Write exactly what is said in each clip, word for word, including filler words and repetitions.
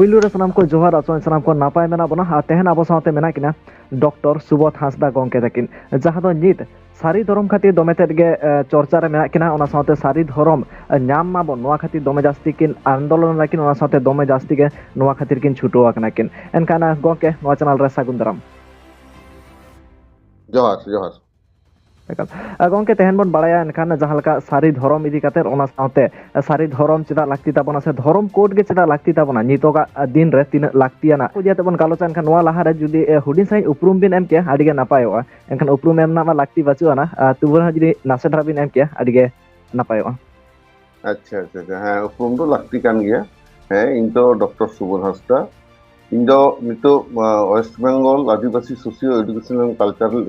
ᱯᱩᱭᱞᱩ ᱨᱮ ᱥᱟᱱᱟᱢ ᱠᱚ ᱡᱚᱦᱟᱨ, ᱟᱥᱚᱜ ᱟᱹᱧ ᱥᱟᱱᱟᱢ ᱠᱚ ᱱᱟᱯᱟᱭ ᱢᱮᱱᱟᱜ ᱵᱚᱱᱟ᱾ ᱟᱨ ᱛᱮᱦᱮᱧ ᱟᱵᱚ ᱥᱟᱶᱛᱮ ᱢᱮᱱᱟᱜ ᱠᱤᱱᱟ ᱰᱚᱠᱴᱚᱨ ᱥᱩᱵᱳᱫᱷ ᱦᱟᱸᱥᱫᱟ ᱜᱚᱢᱠᱮ ᱛᱟᱹᱠᱤᱱ, ᱡᱟᱦᱟᱸ ᱫᱚ ᱱᱤᱛ ᱥᱟᱹᱨᱤ ᱫᱷᱚᱨᱚᱢ ᱠᱷᱟᱹᱛᱤᱨ ᱫᱚᱢᱮ ᱛᱮᱫ ᱜᱮ, ᱮ, ᱪᱚᱨᱪᱟ ᱨᱮ ᱢᱮᱱᱟᱜ ᱠᱤᱱᱟ᱾ ᱚᱱᱟ ᱥᱟᱶᱛᱮ ᱥᱟᱹᱨᱤ ᱫᱷᱚᱨᱚᱢ, ᱮ, ᱧᱟᱢ ᱢᱟᱵᱚᱱ, ᱱᱚᱣᱟ ᱠᱷᱟᱹᱛᱤᱨ ᱫᱚᱢᱮ ᱡᱟᱹᱥᱛᱤ ᱠᱤᱱ ᱟᱱᱫᱳᱞᱚᱱ ᱞᱮᱫᱟ ᱠᱤᱱ, ᱚᱱᱟ ᱥᱟᱶᱛᱮ ᱫᱚᱢᱮ ᱡᱟᱹᱥᱛᱤ ᱜᱮ ᱱᱚᱣᱟ ᱠᱷᱟᱹᱛᱤᱨ ᱠᱤᱱ ᱪᱷᱩᱴᱟᱹᱣ ᱟᱠᱟᱱᱟ ᱠᱤᱱ᱾ ᱮᱱᱠᱷᱟᱱ, ᱮ, ᱜᱚᱢᱠᱮ, ᱱᱚᱣᱟ ᱪᱮᱱᱮᱞ ᱨᱮ ᱥᱟᱹᱜᱩᱱ ᱫᱟᱨᱟᱢ᱾ ᱡᱚᱦᱟᱨ, ᱡᱚᱦᱟᱨ᱾ ᱮᱠᱟᱞ᱾ ᱟ, ᱜᱚᱢᱠᱮ, ᱛᱮᱦᱮᱧ ᱵᱚᱱ ᱵᱟᱲᱟᱭᱟ ᱮᱱᱠᱷᱟᱱ ᱡᱟᱦᱟᱸ ᱞᱮᱠᱟ ᱥᱟᱹᱨᱤ ᱫᱷᱚᱨᱚᱢ ᱤᱫᱤ ᱠᱟᱛᱮᱫ, ᱚᱱᱟ ᱥᱟᱶᱛᱮ ᱥᱟᱹᱨᱤ ᱫᱷᱚᱨᱚᱢ ᱪᱮᱫᱟᱜ ᱞᱟᱹᱠᱛᱤ ᱛᱟᱵᱚᱱᱟ ᱥᱮ ᱫᱷᱚᱨᱚᱢ ᱠᱳᱰ ᱜᱮ ᱪᱮᱫᱟᱜ ᱞᱟᱹᱠᱛᱤ ᱛᱟᱵᱚᱱᱟ ᱱᱤᱛᱚᱜᱟᱜ ᱫᱤᱱ ᱨᱮ ᱛᱤᱱᱟᱹᱜ ᱞᱟᱹᱠᱛᱤᱭᱟᱱᱟ, ᱠᱚ ᱤᱫᱤ ᱠᱟᱛᱮᱫ ᱵᱚᱱ ᱜᱟᱞᱚᱪᱟ᱾ ᱮᱱᱠᱷᱟᱱ ᱱᱚᱣᱟ ᱞᱟᱦᱟᱨᱮ ᱡᱩᱫᱤ, ᱮ, ᱦᱩᱰᱤᱧ ᱥᱟᱺᱦᱤᱡ ᱩᱯᱨᱩᱢ ᱵᱤᱱ ᱮᱢ ᱠᱮᱭᱟ, ᱟᱹᱰᱤ ᱜᱮ ᱱᱟᱯᱟᱭᱚᱜᱼᱟ᱾ ᱮᱱᱠᱷᱟᱱ ᱩᱯᱨᱩᱢ ᱮᱢ ᱨᱮᱱᱟᱜ ᱢᱟ ᱞᱟᱹᱠᱛᱤ ᱵᱟᱹᱪᱩᱜ ᱟᱱᱟ, ᱟ, ᱛᱚᱵᱩ ᱨᱮᱦᱚᱸ ᱡᱩᱫᱤ ᱱᱟᱥᱮ ᱫᱷᱟᱨᱟ ᱵᱤᱱ ᱮᱢ ᱠᱮᱭᱟ, ᱟᱹᱰᱤ ᱜᱮ ᱱᱟᱯᱟᱭᱚᱜᱼᱟ᱾ ᱟᱪᱪᱷᱟ, ᱟᱪᱪᱷᱟ, ᱟᱪᱪᱷᱟ᱾ ᱦᱮᱸ, ᱩᱯᱨᱩᱢ ᱫᱚ ᱞᱟᱹᱠᱛᱤ ᱠᱟᱱ ᱜᱮᱭᱟ᱾ ᱦᱮᱸ, ᱤᱧ ᱫᱚ ᱰᱚᱠᱴᱚᱨ ᱥᱩᱵᱳᱫᱷ ᱦᱟᱸᱥᱫᱟ᱾ ᱤᱧ ᱫᱚ ᱱᱤᱛᱚᱜ, ᱟ, West Bengal Adivasi Socio Educational and Cultural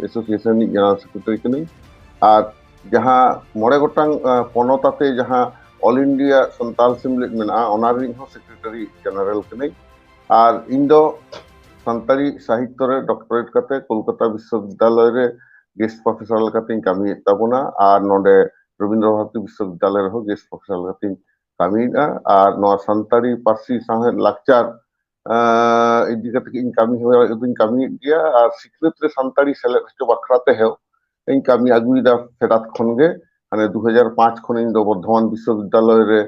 Association ᱨᱤᱱᱤᱡ ᱡᱮᱱᱟᱨᱮᱞ ᱥᱮᱠᱨᱮᱴᱟᱨᱤ ᱠᱟᱹᱱᱟᱹᱧ᱾ ᱟᱨ ᱡᱟᱦᱟᱸ ᱢᱚᱬᱮ ᱜᱚᱴᱟᱝ, ᱟ, ᱯᱚᱱᱚᱛ ᱟᱛᱮ ᱡᱟᱦᱟᱸ All India ᱥᱟᱱᱛᱟᱞ ᱥᱮᱢᱞᱮᱫ ᱢᱮᱱᱟᱜᱼᱟ, ᱚᱱᱟ ᱨᱤᱱᱤᱡ ᱦᱚᱸ ᱥᱮᱠᱨᱮᱴᱟᱨᱤ ᱡᱮᱱᱟᱨᱮᱞ ᱠᱟᱹᱱᱟᱹᱧ᱾ ᱟᱨ ᱤᱧ ᱫᱚ ᱥᱟᱱᱛᱟᱲᱤ ᱥᱟᱦᱤᱛᱛᱚ ᱨᱮ ᱰᱚᱠᱴᱚᱨᱮᱴ ᱠᱟᱛᱮ ᱠᱳᱞᱠᱟᱛᱟ ᱵᱤᱥᱥᱚᱵᱤᱫᱽᱫᱟᱞᱚᱭ ᱨᱮ ᱜᱮᱥᱴ ᱯᱨᱚᱯᱷᱮᱥᱚᱨ ᱞᱮᱠᱟᱛᱤᱧ ᱠᱟᱹᱢᱤᱭᱮᱫ ᱛᱟᱵᱚᱱᱟ᱾ ᱟᱨ ᱱᱚᱰᱮ ᱨᱚᱵᱤᱱᱫᱨᱚ ᱵᱷᱟᱨᱚᱛᱤ ᱵᱤᱥᱥᱚᱵᱤᱫᱽᱫᱟᱞᱚᱭ ᱨᱮᱦᱚᱸ ᱜᱮᱥᱴ ᱯᱨᱚᱯᱷᱮᱥᱚᱨ ᱞᱮᱠᱟᱛᱤᱧ ᱠᱟᱹᱢᱤᱭᱮᱫᱼᱟ᱾ ᱟᱨ ᱱᱚᱣᱟ ᱥᱟᱱᱛᱟᱲᱤ ᱯᱟᱹᱨᱥᱤ, ᱥᱟᱶᱦᱮᱫ, ᱞᱟᱠᱪᱟᱨ, ᱟᱸ, ᱤᱫᱤ ᱠᱟᱛᱮ ᱤᱧ ᱠᱟᱹᱢᱤ ᱦᱚᱨᱟ ᱫᱚᱧ ᱠᱟᱹᱢᱤᱭᱮᱫ ᱜᱮᱭᱟ᱾ ᱟᱨ ᱥᱤᱠᱷᱱᱟᱹᱛ ᱨᱮ ᱥᱟᱱᱛᱟᱲᱤ ᱥᱮᱞᱮᱫ ᱦᱚᱪᱚ ᱵᱟᱠᱷᱨᱟ ᱛᱮᱦᱚᱸ ᱤᱧ ᱠᱟᱹᱢᱤ ᱟᱹᱜᱩᱭᱮᱫᱟ ᱯᱷᱮᱰᱟᱛ ᱠᱷᱚᱱ ᱜᱮ᱾ ᱢᱟᱱᱮ, ᱫᱩ ᱦᱟᱡᱟᱨ ᱯᱟᱸᱪ ᱠᱷᱚᱱ ᱤᱧ ᱫᱚ ᱵᱚᱨᱫᱷᱚᱢᱟᱱ ᱵᱤᱥᱥᱚᱵᱤᱫᱽᱫᱟᱞᱚᱭ ᱨᱮ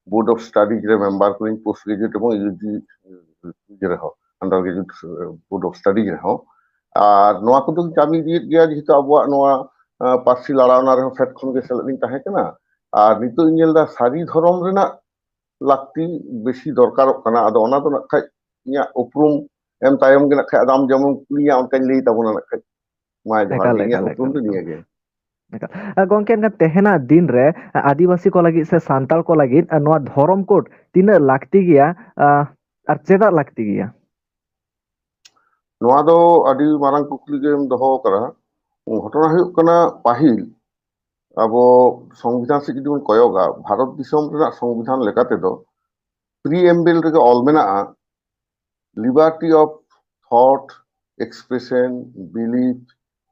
ᱵᱳᱨᱰ ᱚᱯᱷ ᱥᱴᱟᱰᱤᱡᱽ ᱨᱮ ᱢᱮᱢᱵᱟᱨ ᱠᱟᱹᱱᱟᱹᱧ, ᱯᱳᱥᱴ ᱜᱨᱮᱡᱩᱭᱮᱴ ᱮᱵᱚᱝ ᱤᱭᱩᱡᱤ ᱨᱮᱦᱚᱸ, under graduate board of studies ᱨᱮᱦᱚᱸ᱾ ᱟᱨ ᱱᱚᱣᱟ ᱠᱚᱫᱚᱧ ᱠᱟᱹᱢᱤ ᱤᱫᱤᱭᱮᱫ ᱜᱮᱭᱟ, ᱡᱮᱦᱮᱛᱩ ᱟᱵᱚᱣᱟᱜ ᱱᱚᱣᱟ, ᱟᱸ, ᱯᱟᱹᱨᱥᱤ ᱞᱟᱲᱟᱣᱱᱟ ᱨᱮᱦᱚᱸ ᱯᱷᱮᱰ ᱠᱷᱚᱱ ᱜᱮ ᱥᱮᱞᱮᱫ ᱤᱧ ᱛᱟᱦᱮᱸ ᱠᱟᱱᱟ᱾ ᱟᱨ ᱱᱤᱛᱚᱜ ᱤᱧ ᱧᱮᱞ ᱮᱫᱟ ᱥᱟᱹᱨᱤ ᱫᱷᱚᱨᱚᱢ ᱨᱮᱱᱟᱜ ᱞᱟᱹᱠᱛᱤ ᱵᱮᱥᱤ ᱫᱚᱨᱠᱟᱨᱚᱜ ᱠᱟᱱᱟ᱾ ᱟᱫᱚ ᱚᱱᱟ ᱫᱚ ᱱᱟᱜ ᱠᱷᱟᱡ ᱤᱧᱟᱹᱜ ᱩᱯᱨᱩᱢ ᱮᱢ ᱛᱟᱭᱚᱢ ᱜᱮ ᱱᱟᱜ ᱠᱷᱟᱡ ᱟᱫᱚ ᱟᱢ ᱡᱮᱢᱚᱱ ᱠᱩᱞᱤᱧᱟ ᱚᱱᱠᱟᱧ ᱞᱟᱹᱭ ᱛᱟᱵᱚᱱᱟ ᱱᱟᱜ ᱠᱷᱟᱡ᱾ ᱢᱟ ᱡᱚᱦᱟᱨ ᱮᱠᱟᱞ, ᱜᱮ, ᱤᱧᱟᱹᱜ ᱮᱠᱟᱞ, ᱩᱯᱨᱩᱢ ᱮᱠᱟᱞ, ᱫᱚ ᱮᱠᱟᱞ᱾ ᱱᱤᱭᱟᱹ ᱜᱮ᱾ ᱮᱠᱟᱞ᱾ ᱟ, ᱜᱚᱢᱠᱮ, ᱮᱱᱠᱷᱟᱱ ᱛᱮᱦᱮᱧᱟᱜ ᱫᱤᱱ ᱨᱮ, ᱟ, ᱟᱹᱫᱤᱵᱟᱹᱥᱤ ᱠᱚ ᱞᱟᱹᱜᱤᱫ ᱥᱮ ᱥᱟᱱᱛᱟᱲ ᱠᱚ ᱞᱟᱹᱜᱤᱫ, ᱟ, ᱱᱚᱣᱟ ᱫᱷᱚᱨᱚᱢ ᱠᱳᱰ ᱛᱤᱱᱟᱹᱜ ᱞᱟᱹᱠᱛᱤ ᱜᱮᱭᱟ, ᱟ, ᱟᱨ ᱪᱮᱫᱟᱜ ᱞᱟᱹᱠᱛᱤ ᱜᱮᱭᱟ? ᱱᱚᱣᱟ ᱫᱚ ᱟᱹᱰᱤ ᱢᱟᱨᱟᱝ ᱠᱩᱠᱞᱤ ᱜᱮᱢ ᱫᱚᱦᱚ ᱟᱠᱟᱫᱟ᱾ ᱜᱷᱚᱴᱚᱱᱟ ᱦᱩᱭᱩᱜ ᱠᱟᱱᱟ, ᱯᱟᱹᱦᱤᱞ ᱟᱵᱚ ᱥᱚᱝᱵᱤᱫᱷᱟᱱ ᱥᱮᱫ ᱡᱩᱫᱤ ᱵᱚᱱ ᱠᱚᱭᱚᱜᱟ, ᱵᱷᱟᱨᱚᱛ ᱫᱤᱥᱚᱢ ᱨᱮᱱᱟᱜ ᱥᱚᱝᱵᱤᱫᱷᱟᱱ ᱞᱮᱠᱟ ᱛᱮᱫᱚ ᱯᱨᱤᱮᱢᱵᱮᱞ ᱨᱮᱜᱮ ᱚᱞ ᱢᱮᱱᱟᱜᱼᱟ, liberty of thought, expression, belief,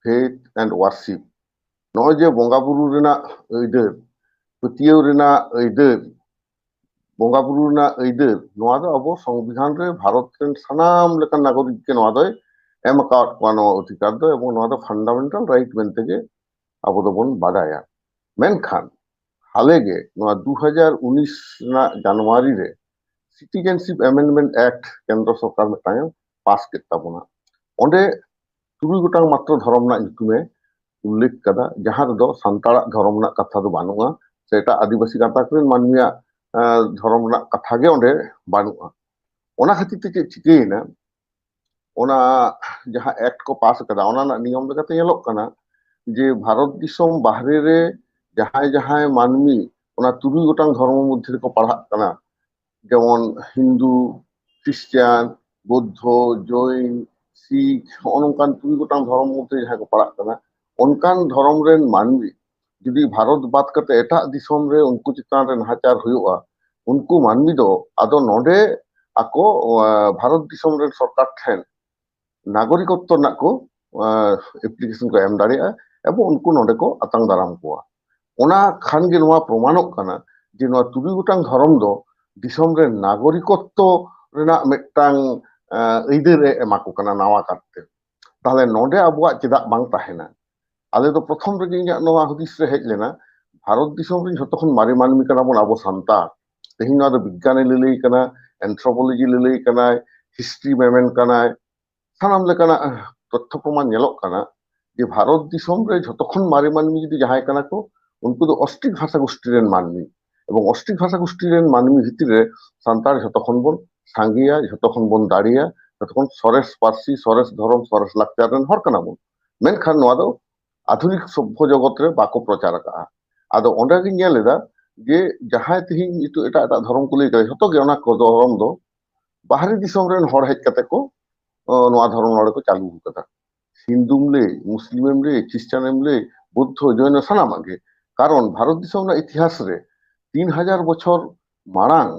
faith and worship᱾ ᱱᱚᱜᱼᱚᱭ ᱡᱮ ᱵᱚᱸᱜᱟ ᱵᱩᱨᱩ ᱨᱮᱱᱟᱜ ᱟᱹᱭᱫᱟᱹᱨ, ᱯᱟᱹᱛᱭᱟᱹᱣ ᱨᱮᱱᱟᱜ ᱟᱹᱭᱫᱟᱹᱨ, ᱵᱚᱸᱜᱟ ᱵᱩᱨᱩ ᱨᱮᱱᱟᱜ ᱟᱹᱭᱫᱟᱹᱨ, ᱱᱚᱣᱟ ᱫᱚ ᱟᱵᱚ ᱥᱚᱝᱵᱤᱫᱷᱟᱱ ᱨᱮ ᱵᱷᱟᱨᱚᱛ ᱨᱮᱱ ᱥᱟᱱᱟᱢ ᱞᱮᱠᱟᱱ ᱱᱟᱜᱚᱨᱤᱠ ᱜᱮ ᱱᱚᱣᱟ ᱫᱚᱭ ᱮᱢ ᱟᱠᱟᱣᱟᱫ ᱠᱚᱣᱟ, ᱱᱚᱣᱟ ᱚᱫᱷᱤᱠᱟᱨ ᱫᱚ, ᱮᱵᱚᱝ ᱱᱚᱣᱟ ᱫᱚ ᱯᱷᱟᱱᱰᱟᱢᱮᱱᱴᱟᱞ ᱨᱟᱭᱤᱴ ᱢᱮᱱᱛᱮ ᱜᱮ ᱟᱵᱚ ᱫᱚᱵᱚᱱ ᱵᱟᱰᱟᱭᱟ᱾ ᱢᱮᱱᱠᱷᱟᱱ ᱦᱟᱞᱮ ᱜᱮ ᱱᱚᱣᱟ ᱫᱩ ᱦᱟᱡᱟᱨ ᱩᱱᱤᱥ ᱨᱮᱱᱟᱜ ᱡᱟᱱᱩᱣᱟᱨᱤ ᱨᱮ ᱥᱤᱴᱤᱡᱮᱱᱥᱤᱯ ᱟᱢᱮᱱᱰᱢᱮᱱᱴ ᱮᱠᱴ ᱠᱮᱱᱫᱨᱚ ᱥᱚᱨᱠᱟᱨ ᱢᱤᱫᱴᱟᱝ ᱮ ᱯᱟᱥ ᱠᱮᱫ ᱛᱟᱵᱚᱱᱟ᱾ ᱚᱸᱰᱮ ᱛᱩᱨᱩᱭ ᱜᱚᱴᱟᱝ ᱢᱟᱛᱨᱚ ᱫᱷᱚᱨᱚᱢ ᱨᱮᱱᱟᱜ ᱧᱩᱛᱩᱢᱮ ᱩᱞᱞᱮᱠᱷ ᱠᱟᱫᱟ, ᱡᱟᱦᱟᱸ ᱨᱮᱫᱚ ᱥᱟᱱᱛᱟᱲᱟᱜ ᱫᱷᱚᱨᱚᱢ ᱨᱮᱱᱟᱜ ᱠᱟᱛᱷᱟ ᱫᱚ ᱵᱟᱹᱱᱩᱜᱼᱟ, ᱥᱮ ᱮᱴᱟᱜ ᱟᱹᱫᱤᱵᱟᱹᱥᱤ ᱜᱟᱛᱟᱠ ᱨᱮᱱ ᱢᱟᱹᱱᱢᱤᱭᱟᱜ, ᱟᱸ, ᱫᱷᱚᱨᱚᱢ ᱨᱮᱱᱟᱜ ᱠᱟᱛᱷᱟ ᱜᱮ ᱚᱸᱰᱮ ᱵᱟᱹᱱᱩᱜᱼᱟ᱾ ᱚᱱᱟ ᱠᱷᱟᱹᱛᱤᱨ ᱛᱮ ᱪᱮᱫ ᱪᱤᱠᱟᱹᱭᱮᱱᱟ, ᱚᱱᱟ ᱡᱟᱦᱟᱸ ᱮᱠᱴ ᱠᱚ ᱯᱟᱥ ᱠᱟᱫᱟ, ᱚᱱᱟ ᱨᱮᱱᱟᱜ ᱱᱤᱭᱚᱢ ᱞᱮᱠᱟᱛᱮ ᱧᱮᱞᱚᱜ ᱠᱟᱱᱟ ᱡᱮ ᱵᱷᱟᱨᱚᱛ ᱫᱤᱥᱚᱢ ᱵᱟᱦᱨᱮ ᱨᱮ ᱡᱟᱦᱟᱸᱭ ᱡᱟᱦᱟᱸᱭ ᱢᱟᱹᱱᱢᱤ ᱚᱱᱟ ᱛᱩᱨᱩᱭ ᱜᱚᱴᱟᱝ ᱫᱷᱚᱨᱚᱢ ᱢᱚᱫᱽᱫᱷᱮ ᱨᱮᱠᱚ ᱯᱟᱲᱦᱟᱜ ᱠᱟᱱᱟ, ᱡᱮᱢᱚᱱ ᱦᱤᱱᱫᱩ, ᱠᱷᱨᱤᱥᱴᱟᱱ, ᱵᱳᱫᱽᱫᱷᱚ, ᱡᱚᱭᱱ, ᱥᱤᱠᱷ, ᱦᱚᱸᱜᱼᱚ ᱱᱚᱝᱠᱟᱱ ᱛᱩᱨᱩᱭ ᱜᱚᱴᱟᱝ ᱫᱷᱚᱨᱚᱢ ᱢᱚᱫᱽᱫᱷᱮ ᱡᱟᱦᱟᱸᱭ ᱠᱚ ᱯᱟᱲᱟᱜ ᱠᱟᱱᱟ, ᱚᱱᱠᱟᱱ ᱫᱷᱚᱨᱚᱢ ᱨᱮᱱ ᱢᱟᱹᱱᱢᱤ ᱡᱩᱫᱤ ᱵᱷᱟᱨᱚᱛ ᱵᱟᱫ ᱠᱟᱛᱮ ᱮᱴᱟᱜ ᱫᱤᱥᱚᱢ ᱨᱮ ᱩᱱᱠᱩ ᱪᱮᱛᱟᱱ ᱨᱮ ᱱᱟᱦᱟᱪᱟᱨ ᱦᱩᱭᱩᱜᱼᱟ, ᱩᱱᱠᱩ ᱢᱟᱹᱱᱢᱤ ᱫᱚ ᱟᱫᱚ ᱱᱚᱰᱮ ᱟᱠᱚ, ᱟᱸ, ᱵᱷᱟᱨᱚᱛ ᱫᱤᱥᱚᱢ ᱨᱮᱱ ᱥᱚᱨᱠᱟᱨ ᱴᱷᱮᱱ ᱱᱟᱜᱚᱨᱤᱠᱚᱛᱛᱚ ᱨᱮᱱᱟᱜ ᱠᱚ, ᱟᱸ, ᱮᱯᱞᱤᱠᱮᱥᱚᱱ ᱠᱚ ᱮᱢ ᱫᱟᱲᱮᱭᱟᱜᱼᱟ ᱮᱵᱚᱝ ᱩᱱᱠᱩ ᱱᱚᱰᱮ ᱠᱚ ᱟᱛᱟᱝ ᱫᱟᱨᱟᱢ ᱠᱚᱣᱟ᱾ ᱚᱱᱟ ᱠᱷᱟᱱ ᱜᱮ ᱱᱚᱣᱟ ᱯᱨᱚᱢᱟᱱᱚᱜ ᱠᱟᱱᱟ ᱡᱮ ᱱᱚᱣᱟ ᱛᱩᱨᱩᱭ ᱜᱚᱴᱟᱝ ᱫᱷᱚᱨᱚᱢ ᱫᱚ ᱫᱤᱥᱚᱢ ᱨᱮ ᱱᱟᱜᱚᱨᱤᱠᱚᱛᱛᱚ ᱨᱮᱱᱟᱜ ᱢᱤᱫᱴᱟᱝ, ᱟᱸ, ᱟᱹᱭᱫᱟᱹᱨ ᱮ ᱮᱢᱟ ᱠᱚ ᱠᱟᱱᱟ ᱱᱟᱣᱟ ᱠᱟᱨᱛᱮ᱾ ᱛᱟᱦᱞᱮ ᱱᱚᱰᱮ ᱟᱵᱚᱣᱟᱜ ᱪᱮᱫᱟᱜ ᱵᱟᱝ ᱛᱟᱦᱮᱱᱟ? ᱟᱞᱮ ᱫᱚ ᱯᱨᱚᱛᱷᱚᱢ ᱨᱮᱜᱮ ᱤᱧᱟᱹᱜ ᱱᱚᱣᱟ ᱦᱩᱫᱤᱥ ᱨᱮ ᱦᱮᱡ ᱞᱮᱱᱟ, ᱵᱷᱟᱨᱚᱛ ᱫᱤᱥᱚᱢ ᱨᱮᱱ ᱡᱷᱚᱛᱚ ᱠᱷᱚᱱ ᱢᱟᱨᱮ ᱢᱟᱹᱱᱢᱤ ᱠᱟᱱᱟ ᱵᱚᱱ ᱟᱵᱚ ᱥᱟᱱᱛᱟᱲ᱾ ᱛᱮᱦᱮᱧ ᱱᱚᱣᱟ ᱫᱚ ᱵᱤᱜᱽᱜᱟᱱᱮ ᱞᱟᱹᱞᱟᱹᱭ ᱠᱟᱱᱟ, ᱮᱱᱛᱷᱨᱳᱯᱳᱞᱚᱡᱤ ᱞᱟᱹᱞᱟᱹᱭ ᱠᱟᱱᱟᱭ, ᱦᱤᱥᱴᱨᱤ ᱢᱮᱢᱮᱱ ᱠᱟᱱᱟᱭ, ᱥᱟᱱᱟᱢ ᱞᱮᱠᱟᱱᱟᱜ, ᱟᱸ, ᱛᱚᱛᱛᱷᱚ ᱯᱨᱚᱢᱟᱱ ᱧᱮᱞᱚᱜ ᱠᱟᱱᱟ ᱡᱮ ᱵᱷᱟᱨᱚᱛ ᱫᱤᱥᱚᱢ ᱨᱮ ᱡᱷᱚᱛᱚ ᱠᱷᱚᱱ ᱢᱟᱨᱮ ᱢᱟᱹᱱᱢᱤ ᱡᱩᱫᱤ ᱡᱟᱦᱟᱸᱭ ᱠᱟᱱᱟ ᱠᱚ, ᱩᱱᱠᱩ ᱫᱚ ᱚᱥᱴᱨᱤᱠ ᱵᱷᱟᱥᱟ ᱜᱳᱥᱴᱤ ᱨᱮᱱ ᱢᱟᱹᱱᱢᱤ᱾ ᱮᱵᱚᱝ ᱚᱥᱴᱨᱤᱠ ᱵᱷᱟᱥᱟ ᱜᱳᱥᱴᱤ ᱨᱮᱱ ᱢᱟᱹᱱᱢᱤ ᱵᱷᱤᱛᱤᱨ ᱨᱮ ᱥᱟᱱᱛᱟᱲ ᱡᱷᱚᱛᱚ ᱠᱷᱚᱱ ᱵᱚᱱ ᱥᱟᱸᱜᱮᱭᱟ, ᱡᱷᱚᱛᱚ ᱠᱷᱚᱱ ᱵᱚᱱ ᱫᱟᱲᱮᱭᱟ, ᱡᱷᱚᱛᱚ ᱠᱷᱚᱱ ᱥᱚᱨᱮᱥ ᱯᱟᱹᱨᱥᱤ, ᱥᱚᱨᱮᱥ ᱫᱷᱚᱨᱚᱢ, ᱥᱚᱨᱮᱥ ᱞᱟᱠᱪᱟᱨ ᱨᱮᱱ ᱦᱚᱲ ᱠᱟᱱᱟ ᱵᱚᱱ᱾ ᱢᱮᱱᱠᱷᱟᱱ ᱱᱚᱣᱟ ᱫᱚ ᱟᱫᱷᱩᱱᱤᱠ ᱥᱚᱵᱽᱵᱷᱚ ᱡᱚᱜᱚᱛ ᱨᱮ ᱵᱟᱠᱚ ᱯᱨᱚᱪᱟᱨ ᱟᱠᱟᱫᱼᱟ᱾ ᱟᱫᱚ ᱚᱸᱰᱮ ᱜᱤᱧ ᱧᱮᱞ ᱮᱫᱟ ᱡᱮ ᱡᱟᱦᱟᱸᱭ ᱛᱮᱦᱮᱧ ᱱᱤᱛᱚᱜ ᱮᱴᱟᱜ ᱮᱴᱟᱜ ᱫᱷᱚᱨᱚᱢ ᱠᱚ ᱞᱟᱹᱭ ᱠᱟᱫᱟ, ᱡᱷᱚᱛᱚ ᱜᱮ ᱚᱱᱟ ᱠᱚ ᱫᱷᱚᱨᱚᱢ ᱫᱚ ᱵᱟᱦᱨᱮ ᱫᱤᱥᱚᱢ ᱨᱮᱱ ᱦᱚᱲ ᱦᱮᱡ ᱠᱟᱛᱮ ᱠᱚ, ᱚ, ᱱᱚᱣᱟ ᱫᱷᱚᱨᱚᱢ ᱱᱚᱰᱮ ᱠᱚ ᱪᱟᱹᱞᱩ ᱟᱠᱟᱫᱟ᱾ ᱦᱤᱱᱫᱩᱢ ᱞᱟᱹᱭ, ᱢᱩᱥᱞᱤᱢᱮᱢ ᱞᱟᱹᱭ, ᱠᱷᱨᱤᱥᱴᱟᱱᱮᱢ ᱞᱟᱹᱭ, ᱵᱩᱫᱽᱫᱷᱚ, ᱡᱚᱭᱱᱚ, ᱥᱟᱱᱟᱢᱟᱜ ᱜᱮ᱾ ᱠᱟᱨᱚᱱ ᱵᱷᱟᱨᱚᱛ ᱫᱤᱥᱚᱢ ᱨᱮᱱᱟᱜ ᱤᱛᱤᱦᱟᱥ ᱨᱮ ᱛᱤᱱ ᱦᱟᱡᱟᱨ ᱵᱚᱪᱷᱚᱨ ᱢᱟᱲᱟᱝ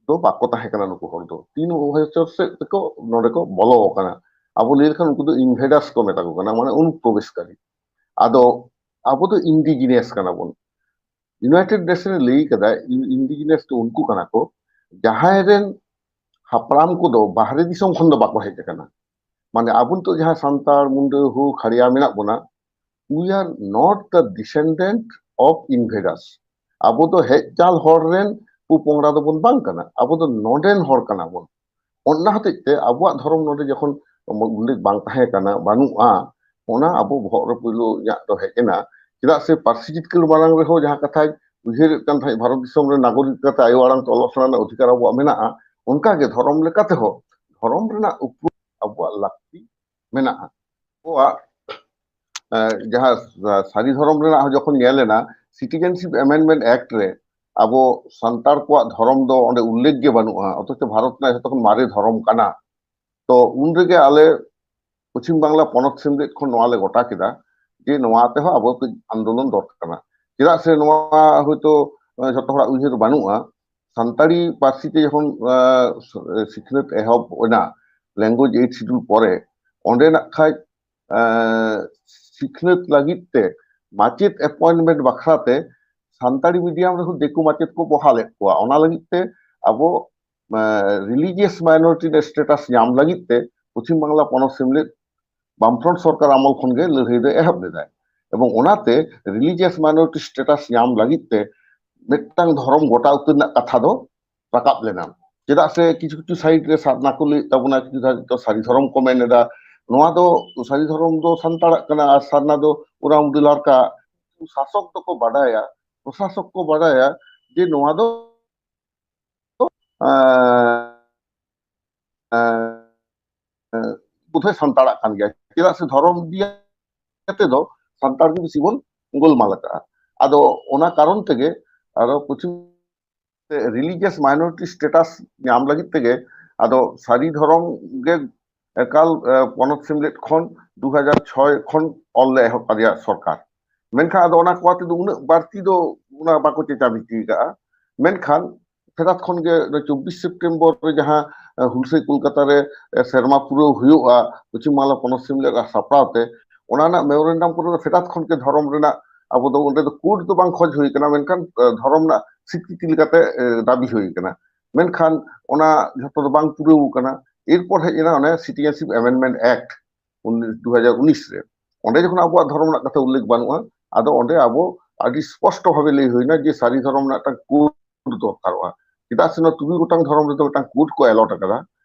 ᱫᱚ ᱵᱟᱠᱚ ᱛᱟᱦᱮᱸ ᱠᱟᱱᱟ ᱱᱩᱠᱩ ᱦᱚᱲ ᱫᱚ᱾ ᱛᱤᱱ ᱵᱚᱪᱷᱚᱨ ᱥᱮᱫ ᱛᱮᱠᱚ ᱱᱚᱰᱮ ᱠᱚ ᱵᱚᱞᱚ ᱟᱠᱟᱱᱟ᱾ ᱟᱵᱚ ᱞᱟᱹᱭ ᱞᱮᱠᱷᱟᱱ ᱩᱱᱠᱩ ᱫᱚ ᱤᱱᱵᱷᱮᱰᱟᱨᱥ ᱠᱚ ᱢᱮᱛᱟ ᱠᱚ ᱠᱟᱱᱟ, ᱢᱟᱱᱮ ᱚᱱᱩᱯᱨᱚᱵᱮᱥᱠᱟᱨᱤ᱾ ᱟᱫᱚ ᱟᱵᱚ ᱫᱚ ᱤᱱᱰᱤᱡᱤᱱᱤᱭᱟᱥ ᱠᱟᱱᱟ ᱵᱚᱱ᱾ ᱤᱭᱩᱱᱟᱭᱴᱮᱰ ᱱᱮᱥᱚᱱ ᱮ ᱞᱟᱹᱭ ᱠᱟᱫᱟ, ᱤᱱᱰᱤᱡᱤᱱᱟᱥ ᱫᱚ ᱩᱱᱠᱩ ᱠᱟᱱᱟ ᱠᱚ ᱡᱟᱦᱟᱸᱭ ᱨᱮᱱ ᱦᱟᱯᱲᱟᱢ ᱠᱚᱫᱚ ᱵᱟᱦᱨᱮ ᱫᱤᱥᱚᱢ ᱠᱷᱚᱱ ᱫᱚ ᱵᱟᱠᱚ ᱦᱮᱡ ᱟᱠᱟᱱᱟ᱾ ᱢᱟᱱᱮ ᱟᱵᱚ ᱱᱤᱛᱚᱜ ᱡᱟᱦᱟᱸ ᱥᱟᱱᱛᱟᱲ, ᱢᱩᱱᱰᱟᱹ, ᱦᱳ, ᱠᱷᱟᱲᱭᱟ ᱢᱮᱱᱟᱜ ᱵᱚᱱᱟ, we are not the descendant of invaders. ᱟᱵᱚ ᱫᱚ ᱦᱮᱡ ᱪᱟᱞ ᱦᱚᱲ ᱨᱮᱱ ᱯᱚᱯᱚᱝᱲᱟ ᱫᱚᱵᱚᱱ ᱵᱟᱝ ᱠᱟᱱᱟ, ᱟᱵᱚ ᱫᱚ ᱱᱚᱰᱮᱱ ᱦᱚᱲ ᱠᱟᱱᱟ ᱵᱚᱱ᱾ ᱚᱱᱟ ᱦᱚᱛᱮᱡ ᱛᱮ ᱟᱵᱚᱣᱟᱜ ᱫᱷᱚᱨᱚᱢ ᱱᱚᱰᱮ ᱡᱚᱠᱷᱚᱱ ᱩᱞᱞᱮᱠᱷ ᱵᱟᱝ ᱛᱟᱦᱮᱸ ᱠᱟᱱᱟ, ᱵᱟᱹᱱᱩᱜᱼᱟ, ᱚᱱᱟ ᱟᱵᱚ ᱵᱚᱦᱚᱜ ᱨᱮ ᱯᱳᱭᱞᱳ ᱤᱧᱟᱹᱜ ᱫᱚ ᱦᱮᱡ ᱮᱱᱟ᱾ ᱪᱮᱫᱟᱜ ᱥᱮ ᱯᱟᱹᱨᱥᱤ ᱡᱤᱛᱠᱟᱹᱨ ᱢᱟᱲᱟᱝ ᱨᱮᱦᱚᱸ ᱡᱟᱦᱟᱸ ᱠᱟᱛᱷᱟᱧ ᱩᱭᱦᱟᱹᱨᱮᱫ ᱠᱟᱱ ᱛᱟᱦᱮᱸᱫ, ᱵᱷᱟᱨᱚᱛ ᱫᱤᱥᱚᱢ ᱨᱮ ᱱᱟᱜᱚᱨᱤᱠ ᱞᱮᱠᱟᱛᱮ ᱟᱭᱳ ᱟᱲᱟᱝ ᱛᱮ ᱚᱞᱚᱜ ᱥᱮᱬᱟ ᱨᱮᱱᱟᱜ ᱚᱫᱷᱤᱠᱟᱨ ᱟᱵᱚᱣᱟᱜ ᱢᱮᱱᱟᱜᱼᱟ, ᱚᱱᱠᱟᱜᱮ ᱫᱷᱚᱨᱚᱢ ᱞᱮᱠᱟ ᱛᱮᱦᱚᱸ ᱫᱷᱚᱨᱚᱢ ᱨᱮᱱᱟᱜ ᱩᱯᱨᱩᱢ ᱟᱵᱚᱣᱟᱜ ᱞᱟᱹᱠᱛᱤ ᱢᱮᱱᱟᱜᱼᱟ᱾ ᱟᱵᱚᱣᱟᱜ, ᱮ, ᱡᱟᱦᱟᱸ ᱥᱟ-, ᱥᱟᱹᱨᱤ ᱫᱷᱚᱨᱚᱢ ᱨᱮᱱᱟᱜ ᱦᱚᱸ ᱡᱚᱠᱷᱚᱱ ᱧᱮᱞ ᱮᱱᱟ, ᱥᱤᱴᱤᱡᱮᱱᱥᱤᱯ ᱮᱢᱮᱱᱰᱢᱮᱱᱴ ᱮᱠᱴ ᱨᱮ ᱟᱵᱚ ᱥᱟᱱᱛᱟᱲ ᱠᱚᱣᱟᱜ ᱫᱷᱚᱨᱚᱢ ᱫᱚ ᱚᱸᱰᱮ ᱩᱞᱞᱮᱠᱷ ᱜᱮ ᱵᱟᱹᱱᱩᱜᱼᱟ, ᱚᱛᱷᱚᱪᱚ ᱵᱷᱟᱨᱚᱛ ᱨᱮᱱᱟᱜ ᱡᱷᱚᱛᱚ ᱠᱷᱚᱱ ᱢᱟᱨᱮ ᱫᱷᱚᱨᱚᱢ ᱠᱟᱱᱟ᱾ ᱛᱚ ᱩᱱ ᱨᱮᱜᱮ ᱟᱞᱮ ᱯᱚᱪᱷᱤᱢ ᱵᱟᱝᱞᱟ ᱯᱚᱱᱚᱛ ᱥᱮᱢᱞᱮᱫ ᱠᱷᱚᱱ ᱱᱚᱣᱟ ᱞᱮ ᱜᱚᱴᱟ ᱠᱮᱫᱟ ᱡᱮ ᱱᱚᱣᱟ ᱛᱮᱦᱚᱸ ᱟᱵᱚ ᱠᱟᱹᱡ ᱟᱱᱫᱳᱞᱚᱱ ᱫᱚᱨᱠᱟᱨ ᱠᱟᱱᱟ᱾ ᱪᱮᱫᱟᱜ ᱥᱮ ᱱᱚᱣᱟ ᱦᱚᱭᱛᱳ, ᱮ, ᱡᱷᱚᱛᱚ ᱦᱚᱲᱟᱜ ᱩᱭᱦᱟᱹᱨ ᱵᱟᱹᱱᱩᱜᱼᱟ, ᱥᱟᱱᱛᱟᱲᱤ ᱯᱟᱹᱨᱥᱤ ᱛᱮ ᱡᱚᱠᱷᱚᱱ, ᱮ, ᱥᱤᱠᱷᱱᱟᱹᱛ ᱮᱦᱚᱵ ᱮᱱᱟ ᱞᱮᱝᱜᱩᱭᱮᱡᱽ ᱮᱭᱤᱴ ᱥᱤᱰᱩᱞ ᱯᱚᱨᱮ, ᱚᱸᱰᱮ ᱱᱟᱜ ᱠᱷᱟᱡ, ᱮ, ᱥᱤᱠᱷᱱᱟᱹᱛ ᱞᱟᱹᱜᱤᱫ ᱛᱮ ᱢᱟᱪᱮᱫ ᱮᱯᱚᱭᱮᱱᱴᱢᱮᱱᱴ ᱵᱟᱠᱷᱨᱟ ᱛᱮ ᱥᱟᱱᱛᱟᱲᱤ ᱢᱤᱰᱤᱭᱟᱢ ᱨᱮᱦᱚᱸ ᱫᱤᱠᱩ ᱢᱟᱪᱮᱫ ᱠᱚ ᱵᱚᱦᱟᱞᱮᱫ ᱠᱚᱣᱟ᱾ ᱚᱱᱟ ᱞᱟᱹᱜᱤᱫ ᱛᱮ ᱟᱵᱚ ᱨᱤᱞᱤᱡᱤᱭᱟᱥ ᱢᱟᱭᱱᱚᱨᱤᱴᱤ ᱥᱴᱮᱴᱟᱥ ᱧᱟᱢ ᱞᱟᱹᱜᱤᱫ ᱛᱮ ᱯᱚᱪᱷᱤᱢ ᱵᱟᱝᱞᱟ ᱯᱚᱱᱚᱛ ᱥᱮᱢᱞᱮᱫ ᱵᱟᱢᱯᱷᱨᱚᱱᱴ ᱥᱚᱨᱠᱟᱨ ᱟᱢᱚᱞ ᱠᱷᱚᱱ ᱜᱮ ᱞᱟᱹᱲᱦᱟᱹᱭ ᱫᱚ ᱮᱦᱚᱵ ᱞᱮᱫᱟᱭ᱾ ᱮᱵᱚᱝ ᱚᱱᱟᱛᱮ ᱨᱤᱞᱤᱡᱤᱭᱟᱥ ᱢᱟᱭᱱᱚᱨᱤᱴᱤ ᱥᱴᱮᱴᱟᱥ ᱧᱟᱢ ᱞᱟᱹᱜᱤᱫ ᱛᱮ ᱢᱤᱫᱴᱟᱝ ᱫᱷᱚᱨᱚᱢ ᱜᱚᱴᱟ ᱩᱛᱟᱹᱨ ᱨᱮᱱᱟᱜ ᱠᱟᱛᱷᱟ ᱫᱚ ᱨᱟᱠᱟᱵ ᱞᱮᱱᱟ᱾ ᱪᱮᱫᱟᱜ ᱥᱮ ᱠᱤᱪᱷᱩ ᱠᱤᱪᱷᱩ ᱥᱟᱭᱤᱰ ᱨᱮ ᱥᱟᱨᱱᱟ ᱠᱚ ᱞᱟᱹᱭᱮᱫ ᱛᱟᱵᱚᱱᱟ, ᱠᱤᱪᱷᱩ ᱫᱷᱟᱨᱮ ᱫᱚ ᱥᱟᱹᱨᱤ ᱫᱷᱚᱨᱚᱢ ᱠᱚ ᱢᱮᱱ ᱮᱫᱟ᱾ ᱱᱚᱣᱟ ᱫᱚ ᱥᱟᱹᱨᱤ ᱫᱷᱚᱨᱚᱢ ᱫᱚ ᱥᱟᱱᱛᱟᱲᱟᱜ ᱠᱟᱱᱟ ᱟᱨ ᱥᱟᱨᱱᱟ ᱫᱚ ᱳᱨᱟᱣ ᱢᱩᱰᱤ ᱞᱟᱨᱠᱟ᱾ ᱥᱟᱥᱚᱠ ᱫᱚᱠᱚ ᱵᱟᱰᱟᱭᱟ, ᱯᱨᱚᱥᱟᱥᱚᱠ ᱠᱚ ᱵᱟᱰᱟᱭᱟ ᱡᱮ ᱱᱚᱣᱟ ᱫᱚ, ᱮᱸ, ᱮᱸ, ᱮᱸ, ᱵᱳᱫᱷᱚᱭ ᱥᱟᱱᱛᱟᱲᱟᱜ ᱠᱟᱱ ᱜᱮᱭᱟ, ᱪᱮᱫᱟᱜ ᱥᱮ ᱫᱷᱚᱨᱚᱢ ᱤᱫᱤ ᱠᱟᱛᱮ ᱫᱚ ᱥᱟᱱᱛᱟᱲ ᱜᱮ ᱵᱮᱥᱤ ᱵᱚᱱ ᱜᱳᱞᱢᱟᱞ ᱟᱠᱟᱜᱼᱟ᱾ ᱟᱫᱚ ᱚᱱᱟ ᱠᱟᱨᱚᱱ ᱛᱮᱜᱮ ᱟᱨᱚ ᱯᱚᱪᱷᱤᱢ ᱨᱤᱞᱤᱡᱤᱭᱟᱥ ᱢᱟᱭᱱᱚᱨᱤᱴᱤ ᱥᱴᱮᱴᱟᱥ ᱧᱟᱢ ᱞᱟᱹᱜᱤᱫ ᱛᱮᱜᱮ ᱟᱫᱚ ᱥᱟᱹᱨᱤ ᱫᱷᱚᱨᱚᱢ ᱜᱮ ᱮᱠᱟᱞ, ᱮ, ᱯᱚᱱᱚᱛ ᱥᱮᱢᱞᱮᱫ ᱠᱷᱚᱱ ᱫᱩ ᱦᱟᱡᱟᱨ ᱪᱷᱚᱭ ᱠᱷᱚᱱ ᱚᱞ ᱞᱮ ᱮᱦᱚᱵ ᱟᱠᱟᱫᱮᱭᱟ ᱥᱚᱨᱠᱟᱨ᱾ ᱢᱮᱱᱠᱷᱟᱱ ᱟᱫᱚ ᱚᱱᱟ ᱠᱚ ᱟᱛᱮ ᱫᱚ ᱩᱱᱟᱹᱜ ᱵᱟᱹᱲᱛᱤ ᱫᱚ ᱚᱱᱟ ᱵᱟᱠᱚ ᱪᱮᱪᱟ ᱵᱤᱪᱤ ᱟᱠᱟᱫᱼᱟ᱾ ᱢᱮᱱᱠᱷᱟᱱ ᱯᱷᱮᱰᱟᱛ ᱠᱷᱚᱱ ᱜᱮ ᱚᱱᱟ ᱪᱚᱵᱵᱤᱥ ᱥᱮᱯᱴᱮᱢᱵᱚᱨ ᱨᱮ ᱡᱟᱦᱟᱸ, ᱮ, ᱦᱩᱞᱥᱟᱹᱭ ᱠᱳᱞᱠᱟᱛᱟ ᱨᱮ, ᱮ, ᱥᱮᱨᱢᱟ ᱯᱩᱨᱟᱹᱣ ᱦᱩᱭᱩᱜᱼᱟ ᱯᱚᱪᱷᱤᱢ ᱵᱟᱝᱞᱟ ᱯᱚᱱᱚᱛ ᱥᱮᱢᱞᱮᱫ ᱟᱨ ᱥᱟᱯᱲᱟᱣ ᱛᱮ, ᱚᱱᱟ ᱨᱮᱱᱟᱜ ᱢᱮᱢᱳᱨᱮᱱᱰᱟᱢ ᱠᱚᱨᱮ ᱫᱚ ᱯᱷᱮᱰᱟᱛ ᱠᱷᱚᱱ ᱜᱮ ᱫᱷᱚᱨᱚᱢ ᱨᱮᱱᱟᱜ, ᱟᱵᱚ ᱫᱚ ᱚᱸᱰᱮ ᱫᱚ ᱠᱳᱰ ᱫᱚ ᱵᱟᱝ ᱠᱷᱚᱡᱽ ᱦᱩᱭ ᱠᱟᱱᱟ, ᱢᱮᱱᱠᱷᱟᱱ ᱫᱷᱚᱨᱚᱢ ᱨᱮᱱᱟᱜ ᱥᱤᱠᱨᱤᱛᱤ ᱞᱮᱠᱟᱛᱮ ᱫᱟᱹᱵᱤ ᱦᱩᱭ ᱠᱟᱱᱟ᱾ ᱢᱮᱱᱠᱷᱟᱱ ᱚᱱᱟ ᱡᱷᱚᱛᱚ ᱫᱚ ᱵᱟᱝ ᱯᱩᱨᱟᱹᱣ ᱠᱟᱱᱟ᱾ ᱮᱨᱯᱚᱨ ᱦᱮᱡ ᱮᱱᱟ ᱚᱱᱮ Citizenship Amendment Act ᱩᱱᱤᱥ ᱫᱩ ᱦᱟᱡᱟᱨ ᱩᱱᱤᱥ ᱨᱮ᱾ ᱚᱸᱰᱮ ᱡᱚᱠᱷᱚᱱ ᱟᱵᱚᱣᱟᱜ ᱫᱷᱚᱨᱚᱢ ᱨᱮᱱᱟᱜ ᱠᱟᱛᱷᱟ ᱩᱞᱞᱮᱠᱷ ᱵᱟᱹᱱᱩᱜᱼᱟ, ᱟᱫᱚ ᱚᱸᱰᱮ ᱟᱵᱚ ᱟᱹᱰᱤ ᱥᱯᱚᱥᱴᱚ ᱵᱷᱟᱵᱮ ᱞᱟᱹᱭ ᱦᱩᱭᱱᱟ ᱡᱮ ᱥᱟᱹᱨᱤ ᱫᱷᱚᱨᱚᱢ ᱨᱮᱱᱟᱜ ᱢᱤᱫᱴᱟᱝ ᱠᱳᱰ ᱫᱚᱨᱠᱟᱨᱚᱜᱼᱟ᱾ ᱪᱮᱫᱟᱜ ᱥᱮ ᱱᱚᱣᱟ ᱛᱩᱨᱩᱭ ᱜᱚᱴᱟᱝ ᱫᱷᱚᱨᱚᱢ ᱨᱮᱫᱚ ᱢᱤᱫᱴᱟᱝ ᱠᱳᱰ ᱠᱚ ᱮᱞᱚᱴ ᱟᱠᱟᱫᱟ,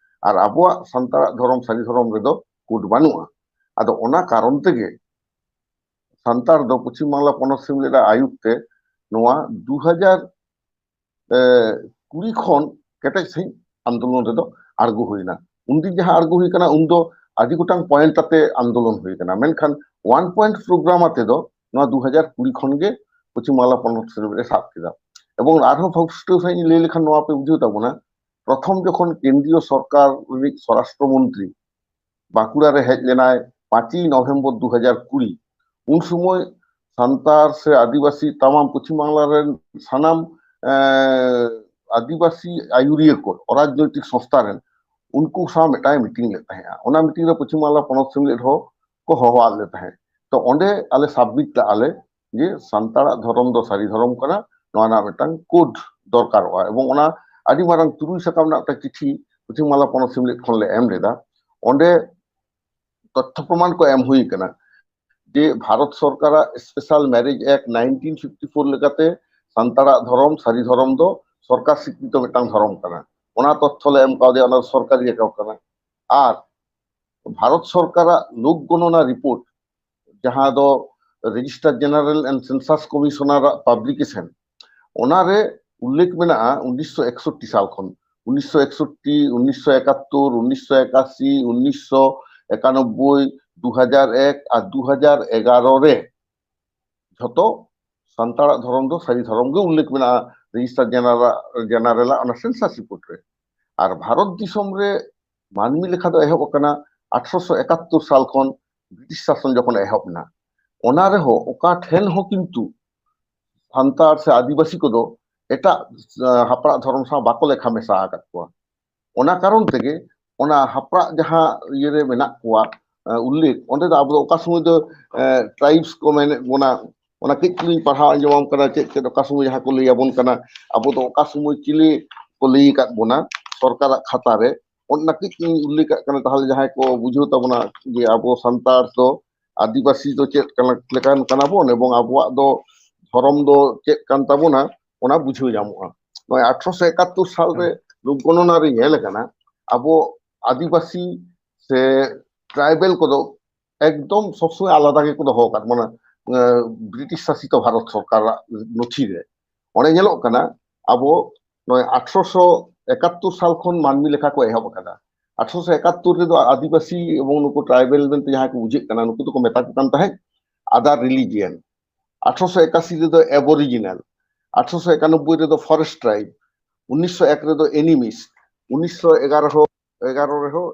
ᱟᱨ ᱟᱵᱚᱣᱟᱜ ᱥᱟᱱᱛᱟᱲᱟᱜ ᱫᱷᱚᱨᱚᱢ, ᱥᱟᱹᱨᱤ ᱫᱷᱚᱨᱚᱢ ᱨᱮᱫᱚ ᱠᱳᱰ ᱵᱟᱹᱱᱩᱜᱼᱟ᱾ ᱟᱫᱚ ᱚᱱᱟ ᱠᱟᱨᱚᱱ ᱛᱮᱜᱮ ᱥᱟᱱᱛᱟᱲ ᱫᱚ ᱯᱚᱪᱷᱤᱢ ᱵᱟᱝᱞᱟ ᱯᱚᱱᱚᱛ ᱥᱤᱢᱞᱮᱫ ᱟᱜ ᱟᱭᱩᱨ ᱛᱮ ᱱᱚᱣᱟ ᱫᱩ ᱦᱟᱡᱟᱨ ᱠᱩᱲᱤ ᱠᱷᱚᱱ ᱠᱮᱴᱮᱡ ᱥᱟᱺᱦᱤᱡ ᱟᱱᱫᱳᱞᱚᱱ ᱨᱮᱫᱚ ᱟᱬᱜᱚ ᱦᱩᱭᱱᱟ᱾ ᱩᱱᱫᱤᱱ ᱡᱟᱦᱟᱸ ᱟᱬᱜᱚ ᱦᱩᱭ ᱠᱟᱱᱟ, ᱩᱱᱫᱚ ᱟᱹᱰᱤ ᱜᱚᱴᱟᱝ ᱯᱚᱭᱮᱱᱴ ᱟᱛᱮ ᱟᱱᱫᱳᱞᱚᱱ ᱦᱩᱭ ᱠᱟᱱᱟ, ᱢᱮᱱᱠᱷᱟᱱ ᱚᱣᱟᱱ ᱯᱚᱭᱮᱱᱴ ᱯᱨᱳᱜᱨᱟᱢ ᱟᱛᱮ ᱫᱚ ᱱᱚᱣᱟ ᱫᱩ ᱦᱟᱡᱟᱨ ᱠᱩᱲᱤ ᱠᱷᱚᱱ ᱜᱮ ᱯᱚᱪᱷᱤᱢ ᱵᱟᱝᱞᱟ ᱯᱚᱱᱚᱛ ᱥᱤᱢᱞᱮᱫ ᱮ ᱥᱟᱵ ᱠᱮᱫᱟ᱾ ᱮᱵᱚᱝ ᱟᱨᱦᱚᱸ ᱯᱩᱥᱴᱟᱹᱣ ᱥᱟᱺᱦᱤᱡ ᱤᱧ ᱞᱟᱹᱭ ᱞᱮᱠᱷᱟᱱ ᱱᱚᱣᱟ ᱯᱮ ᱵᱩᱡᱷᱟᱹᱣ ᱛᱟᱵᱚᱱᱟ, ᱯᱨᱚᱛᱷᱚᱢ ᱡᱚᱠᱷᱚᱱ ᱠᱮᱱᱫᱨᱤᱭᱚ ᱥᱚᱨᱠᱟᱨ ᱨᱤᱱᱤᱡ ᱥᱚᱨᱟᱥᱴᱨᱚ ᱢᱚᱱᱛᱨᱤ ᱵᱟᱸᱠᱩᱲᱟ ᱨᱮ ᱦᱮᱡ ᱞᱮᱱᱟᱭ ᱯᱟᱸᱪᱮᱭ ᱱᱚᱵᱷᱮᱢᱵᱚᱨ ᱫᱩ ᱦᱟᱡᱟᱨ ᱠᱩᱲᱤ, ᱩᱱ ᱥᱚᱢᱚᱭ ᱥᱟᱱᱛᱟᱲ ᱥᱮ ᱟᱹᱫᱤᱵᱟᱹᱥᱤ ᱛᱟᱢᱟᱢ ᱯᱚᱪᱷᱤᱢ ᱵᱟᱝᱞᱟ ᱨᱮᱱ ᱥᱟᱱᱟᱢ, ᱮᱸ, ᱟᱹᱫᱤᱵᱟᱹᱥᱤ ᱟᱹᱭᱩᱨᱤᱭᱟᱹ ᱠᱚ, ᱚᱨᱟᱡᱽᱱᱳᱭᱛᱤᱠ ᱥᱚᱝᱥᱛᱷᱟ ᱨᱮᱱ, ᱩᱱᱠᱩ ᱥᱟᱶ ᱢᱤᱫᱴᱟᱝ ᱢᱤᱴᱤᱝ ᱞᱮᱫ ᱛᱟᱦᱮᱸᱜᱼᱟ᱾ ᱚᱱᱟ ᱢᱤᱴᱤᱝ ᱨᱮ ᱯᱚᱪᱷᱤᱢ ᱵᱟᱝᱞᱟ ᱯᱚᱱᱚᱛ ᱥᱤᱢᱞᱮᱫ ᱦᱚᱸ ᱠᱚ ᱦᱚᱦᱚᱣᱟᱫ ᱞᱮ ᱛᱟᱦᱮᱸᱫ᱾ ᱛᱚ ᱚᱸᱰᱮ ᱟᱞᱮ ᱥᱟᱵᱢᱤᱴ ᱞᱟᱜᱼᱟ ᱞᱮ ᱡᱮ ᱥᱟᱱᱛᱟᱲᱟᱜ ᱫᱷᱚᱨᱚᱢ ᱫᱚ ᱥᱟᱹᱨᱤ ᱫᱷᱚᱨᱚᱢ ᱠᱟᱱᱟ, ᱱᱚᱣᱟ ᱨᱮᱱᱟᱜ ᱢᱤᱫᱴᱟᱝ ᱠᱳᱰ ᱫᱚᱨᱠᱟᱨᱚᱜᱼᱟ᱾ ᱮᱵᱚᱝ ᱚᱱᱟ ᱟᱹᱰᱤ ᱢᱟᱨᱟᱝ ᱛᱩᱨᱩᱭ ᱥᱟᱠᱟᱢ ᱨᱮᱱᱟᱜ ᱢᱤᱫᱴᱟᱝ ᱪᱤᱴᱷᱤ ᱯᱚᱪᱷᱤᱢ ᱵᱟᱝᱞᱟ ᱯᱚᱱᱚᱛ ᱥᱤᱢᱞᱮᱫ ᱠᱷᱚᱱ ᱞᱮ ᱮᱢ ᱞᱮᱫᱟ᱾ ᱚᱸᱰᱮ ᱛᱚᱛᱛᱷᱚ ᱯᱨᱚᱢᱟᱱ ᱠᱚ ᱮᱢ ᱦᱩᱭ ᱠᱟᱱᱟ ᱡᱮ ᱵᱷᱟᱨᱚᱛ ᱥᱚᱨᱠᱟᱨᱟᱜ Special Marriage Act nineteen fifty four ᱞᱮᱠᱟᱛᱮ ᱥᱟᱱᱛᱟᱲᱟᱜ ᱫᱷᱚᱨᱚᱢ, ᱥᱟᱹᱨᱤ ᱫᱷᱚᱨᱚᱢ ᱫᱚ ᱥᱚᱨᱠᱟᱨ ᱥᱤᱠᱨᱤᱛᱤ ᱢᱤᱫᱴᱟᱝ ᱫᱷᱚᱨᱚᱢ ᱠᱟᱱᱟ᱾ ᱚᱱᱟ ᱛᱚᱛᱛᱷᱚ ᱞᱮ ᱮᱢ ᱠᱟᱣᱫᱮᱭᱟ, ᱚᱱᱟ ᱫᱚ ᱥᱚᱨᱠᱟᱨᱤ ᱟᱠᱟᱣ ᱠᱟᱱᱟ᱾ ᱟᱨ ᱵᱷᱟᱨᱚᱛ ᱥᱚᱨᱠᱟᱨᱟᱜ ᱞᱳᱠ ᱜᱚᱱᱚᱱᱟ ᱨᱤᱯᱳᱨᱴ, ᱡᱟᱦᱟᱸ ᱫᱚ Registrar General and Census Commissioner ᱟᱜ ᱯᱟᱵᱽᱞᱤᱠᱮᱥᱚᱱ, ᱚᱱᱟᱨᱮ ᱩᱞᱞᱮᱠᱷ ᱢᱮᱱᱟᱜᱼᱟ ᱩᱱᱤᱥᱥᱚ ᱮᱠᱥᱚᱴᱴᱤ ᱥᱟᱞ ᱠᱷᱚᱱ, ᱩᱱᱤᱥᱥᱚ ᱮᱠᱥᱚᱴᱴᱤ, ᱩᱱᱤᱥᱥᱚ ᱮᱠᱟᱛᱛᱳᱨ, ᱩᱱᱤᱥᱥᱚ ᱮᱠᱟᱥᱤ, ᱩᱱᱤᱥᱥᱚ ᱮᱠᱟᱱᱚᱵᱵᱳᱭ, ᱫᱩ ᱦᱟᱡᱟᱨ ᱮᱠ ᱟᱨ ᱫᱩ ᱦᱟᱡᱟᱨ ᱮᱜᱟᱨᱚ ᱨᱮ ᱡᱷᱚᱛᱚ ᱥᱟᱱᱛᱟᱲᱟᱜ ᱫᱷᱚᱨᱚᱢ ᱫᱚ ᱥᱟᱹᱨᱤ ᱫᱷᱚᱨᱚᱢ ᱜᱮ ᱩᱞᱞᱮᱠᱷ ᱢᱮᱱᱟᱜᱼᱟ ᱨᱮᱡᱤᱥᱴᱟᱨ ᱡᱮᱱᱟᱨᱟᱞ, ᱡᱮᱱᱟᱨᱟᱞᱟᱜ ᱚᱱᱟ ᱥᱮᱱᱥᱟᱥ ᱨᱤᱯᱳᱨᱴ ᱨᱮ᱾ ᱟᱨ ᱵᱷᱟᱨᱚᱛ ᱫᱤᱥᱚᱢ ᱨᱮ ᱢᱟᱹᱱᱢᱤ ᱞᱮᱠᱷᱟ ᱫᱚ ᱮᱦᱚᱵ ᱟᱠᱟᱱᱟ ᱟᱴᱷᱨᱚᱥᱚ ᱮᱠᱟᱛᱛᱳᱨ ᱥᱟᱞ ᱠᱷᱚᱱ ᱵᱨᱤᱴᱤᱥ ᱥᱟᱥᱚᱱ ᱡᱚᱠᱷᱚᱱ ᱮᱦᱚᱵ ᱮᱱᱟ᱾ ᱚᱱᱟ ᱨᱮᱦᱚᱸ ᱚᱠᱟ ᱴᱷᱮᱱ ᱦᱚᱸ ᱠᱤᱱᱛᱩ ᱥᱟᱱᱛᱟᱲ ᱥᱮ ᱟᱹᱫᱤᱵᱟᱹᱥᱤ ᱠᱚᱫᱚ ᱮᱴᱟᱜ, ᱟᱸ, ᱦᱟᱯᱲᱟᱜ ᱫᱷᱚᱨᱚᱢ ᱥᱟᱶ ᱵᱟᱠᱚ ᱞᱮᱠᱷᱟ ᱢᱮᱥᱟ ᱟᱠᱟᱫ ᱠᱚᱣᱟ᱾ ᱚᱱᱟ ᱠᱟᱨᱚᱱ ᱛᱮᱜᱮ ᱚᱱᱟ ᱦᱟᱯᱲᱟᱜ ᱡᱟᱦᱟᱸ ᱤᱭᱟᱹᱨᱮ ᱢᱮᱱᱟᱜ ᱠᱚᱣᱟ, ᱟᱸ, ᱩᱞᱞᱮᱠᱷ, ᱚᱸᱰᱮ ᱫᱚ ᱟᱵᱚ ᱫᱚ ᱚᱠᱟ ᱥᱚᱢᱚᱭ ᱫᱚ, ᱟᱸ, ᱴᱨᱟᱭᱤᱵᱥ ᱠᱚ ᱢᱮᱱᱮᱫ ᱵᱚᱱᱟ, ᱚᱱᱟ ᱠᱟᱹᱡ ᱪᱩᱞᱩᱝ ᱯᱟᱲᱦᱟᱣ ᱟᱸᱡᱚᱢᱟᱢ ᱠᱟᱱᱟ, ᱪᱮᱫ ᱪᱮᱫ ᱚᱠᱟ ᱥᱚᱢᱚᱭ ᱡᱟᱦᱟᱸ ᱠᱚ ᱞᱟᱹᱭ ᱟᱵᱚᱱ ᱠᱟᱱᱟ, ᱟᱵᱚ ᱫᱚ ᱚᱠᱟ ᱥᱚᱢᱚᱭ ᱪᱤᱞᱤ ᱠᱚ ᱞᱟᱹᱭ ᱟᱠᱟᱫ ᱵᱚᱱᱟ ᱥᱚᱨᱠᱟᱨᱟᱜ ᱠᱷᱟᱛᱟ ᱨᱮ, ᱚᱱᱟ ᱠᱟᱹᱡ ᱤᱧ ᱩᱞᱞᱮᱠᱷ ᱠᱟᱜ ᱠᱟᱱᱟ, ᱛᱟᱦᱚᱞᱮ ᱡᱟᱦᱟᱸᱭ ᱠᱚ ᱵᱩᱡᱷᱟᱹᱣ ᱛᱟᱵᱚᱱᱟ ᱡᱮ ᱟᱵᱚ ᱥᱟᱱᱛᱟᱲ ᱫᱚ ᱟᱹᱫᱤᱵᱟᱹᱥᱤ ᱫᱚ ᱪᱮᱫ ᱠᱟᱱᱟ, ᱞᱮᱠᱟᱱ ᱠᱟᱱᱟ ᱵᱚᱱ ᱮᱵᱚᱝ ᱟᱵᱚᱣᱟᱜ ᱫᱚ ᱫᱷᱚᱨᱚᱢ ᱫᱚ ᱪᱮᱫ ᱠᱟᱱ ᱛᱟᱵᱚᱱᱟ, ᱚᱱᱟ ᱵᱩᱡᱷᱟᱹᱣ ᱧᱟᱢᱚᱜᱼᱟ᱾ ᱱᱚᱜᱼᱚᱭ ᱟᱴᱷᱨᱚᱥᱚ ᱮᱠᱟᱛᱛᱳᱨ ᱥᱟᱞ ᱨᱮ ᱞᱳᱠ ᱜᱚᱱᱚᱱᱟ ᱨᱮ ᱧᱮᱞ ᱟᱠᱟᱱᱟ, ᱟᱵᱚ ᱟᱹᱫᱤᱵᱟᱹᱥᱤ ᱥᱮ ᱴᱨᱟᱭᱵᱮᱞ ᱠᱚᱫᱚ ᱮᱠᱫᱚᱢ ᱥᱚᱵ ᱥᱚᱢᱚᱭ ᱟᱞᱟᱫᱟ ᱜᱮᱠᱚ ᱫᱚᱦᱚ ᱟᱠᱟᱫ ᱵᱚᱱᱟ᱾ ᱮ, ᱵᱨᱤᱴᱤᱥ ᱥᱟᱥᱤᱛᱚ ᱵᱷᱟᱨᱚᱛ ᱥᱚᱨᱠᱟᱨᱟᱜ ᱱᱚᱛᱷᱤ ᱨᱮ ᱚᱸᱰᱮ ᱧᱮᱞᱚᱜ ᱠᱟᱱᱟ, ᱟᱵᱚ ᱱᱚᱜᱼᱚᱭ ᱟᱴᱷᱨᱚᱥᱚ ᱮᱠᱟᱛᱛᱳᱨ ᱥᱟᱞ ᱠᱷᱚᱱ ᱢᱟᱹᱱᱢᱤ ᱞᱮᱠᱷᱟ ᱠᱚ ᱮᱦᱚᱵ ᱟᱠᱟᱫᱟ᱾ ᱟᱴᱷᱨᱚᱥᱚ ᱮᱠᱟᱛᱛᱳᱨ ᱨᱮᱫᱚ ᱟᱹᱫᱤᱵᱟᱹᱥᱤ ᱮᱵᱚᱝ ᱱᱩᱠᱩ ᱴᱨᱟᱭᱵᱮᱞ ᱢᱮᱱᱛᱮ ᱡᱟᱦᱟᱸᱭ ᱠᱚ ᱵᱩᱡᱷᱟᱹᱜ ᱠᱟᱱᱟ, ᱱᱩᱠᱩ ᱫᱚᱠᱚ ᱢᱮᱛᱟ ᱠᱚ ᱠᱟᱱ ᱛᱟᱦᱮᱸᱫ ᱟᱫᱟᱨ ᱨᱤᱞᱤᱡᱤᱭᱟᱱ᱾ ᱟᱴᱷᱨᱚᱥᱚ ᱮᱠᱟᱥᱤ ᱨᱮᱫᱚ ᱮᱵᱚᱨᱤᱡᱤᱱᱟᱞ, ᱟᱴᱷᱨᱚᱥᱚ ᱮᱠᱟᱱᱚᱵᱵᱳᱭ ᱨᱮᱫᱚ ᱯᱷᱚᱨᱮᱥᱴ ᱴᱨᱟᱭᱤᱵ, ᱩᱱᱤᱥᱥᱚ ᱮᱠ ᱨᱮᱫᱚ ᱮᱱᱤᱢᱤᱥ, ᱩᱱᱤᱥᱥᱚ ᱮᱜᱟᱨᱚ ᱮᱜᱟᱨᱚ ᱨᱮᱦᱚᱸ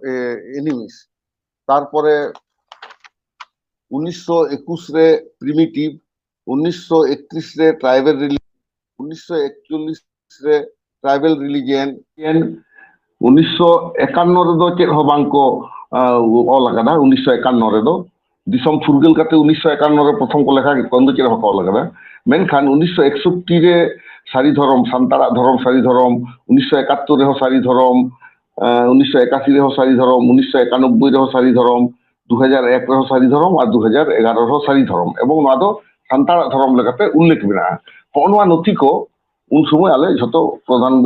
ᱮᱱᱤᱢᱤᱥ, ᱛᱟᱨᱯᱚᱨᱮ ᱩᱱᱤᱥᱥᱚ ᱮᱠᱩᱥ ᱨᱮ ᱯᱨᱤᱢᱤᱴᱤᱵᱷ, ᱩᱱᱤᱥᱥᱚ ᱮᱠᱛᱨᱤᱥ ᱨᱮ ᱴᱨᱟᱭᱵᱮᱞ ᱨᱤᱞᱤᱡᱤᱭᱟᱱ, ᱩᱱᱤᱥᱥᱚ ᱮᱠᱪᱚᱞᱞᱤᱥ ᱨᱮ ᱴᱨᱟᱭᱵᱮᱞ ᱨᱤᱞᱤᱡᱤᱭᱟᱱ, ᱩᱱᱤᱥᱥᱚ ᱮᱠᱟᱱᱱᱚ ᱨᱮᱫᱚ ᱪᱮᱫ ᱦᱚᱸ ᱵᱟᱝ ᱠᱚ ᱚᱞ ᱟᱠᱟᱫᱟ᱾ ᱩᱱᱤᱥᱥᱚ ᱮᱠᱟᱱᱱᱚ ᱨᱮᱫᱚ ᱫᱤᱥᱚᱢ ᱯᱷᱩᱨᱜᱟᱹᱞ ᱠᱟᱛᱮ ᱩᱱᱤᱥᱥᱚ ᱮᱠᱟᱱᱱᱚ ᱨᱮ ᱯᱨᱚᱛᱷᱚᱢ ᱠᱚ ᱞᱮᱠᱷᱟ ᱠᱮᱫ ᱠᱚᱣᱟ, ᱩᱱ ᱫᱚ ᱪᱮᱫ ᱦᱚᱸ ᱵᱟᱠᱚ ᱚᱞ ᱟᱠᱟᱫᱟ᱾ ᱢᱮᱱᱠᱷᱟᱱ ᱩᱱᱤᱥᱥᱚ ᱮᱠᱥᱚᱴᱴᱤ ᱨᱮ ᱥᱟᱹᱨᱤ ᱫᱷᱚᱨᱚᱢ, ᱥᱟᱱᱛᱟᱲᱟᱜ ᱫᱷᱚᱨᱚᱢ ᱥᱟᱹᱨᱤ ᱫᱷᱚᱨᱚᱢ, ᱩᱱᱤᱥᱥᱚ ᱮᱠᱟᱛᱛᱳᱨ ᱨᱮᱦᱚᱸ ᱥᱟᱹᱨᱤ ᱫᱷᱚᱨᱚᱢ, ᱩᱱᱤᱥᱥᱚ ᱮᱠᱟᱥᱤ ᱨᱮᱦᱚᱸ ᱥᱟᱹᱨᱤ ᱫᱷᱚᱨᱚᱢ, ᱩᱱᱤᱥᱥᱚ ᱮᱠᱟᱱᱚᱵᱵᱳᱭ ᱨᱮᱦᱚᱸ ᱥᱟᱹᱨᱤ ᱫᱷᱚᱨᱚᱢ, ᱫᱩ ᱦᱟᱡᱟᱨ ᱮᱠ ᱨᱮᱦᱚᱸ ᱥᱟᱹᱨᱤ ᱫᱷᱚᱨᱚᱢ ᱟᱨ ᱫᱩ ᱦᱟᱡᱟᱨ ᱮᱜᱟᱨᱚ ᱨᱮᱦᱚᱸ ᱥᱟᱹᱨᱤ ᱫᱷᱚᱨᱚᱢ, ᱮᱵᱚᱝ ᱱᱚᱣᱟ ᱫᱚ ᱥᱟᱱᱛᱟᱲᱟᱜ ᱫᱷᱚᱨᱚᱢ ᱞᱮᱠᱟᱛᱮ ᱩᱞᱞᱮᱠᱷ ᱢᱮᱱᱟᱜᱼᱟ᱾ ᱦᱚᱸᱜᱼᱚ ᱱᱚᱣᱟ ᱱᱚᱛᱷᱤ ᱠᱚ ᱩᱱ ᱥᱚᱢᱚᱭ ᱟᱞᱮ ᱡᱷᱚᱛᱚ ᱯᱨᱚᱫᱷᱟᱱ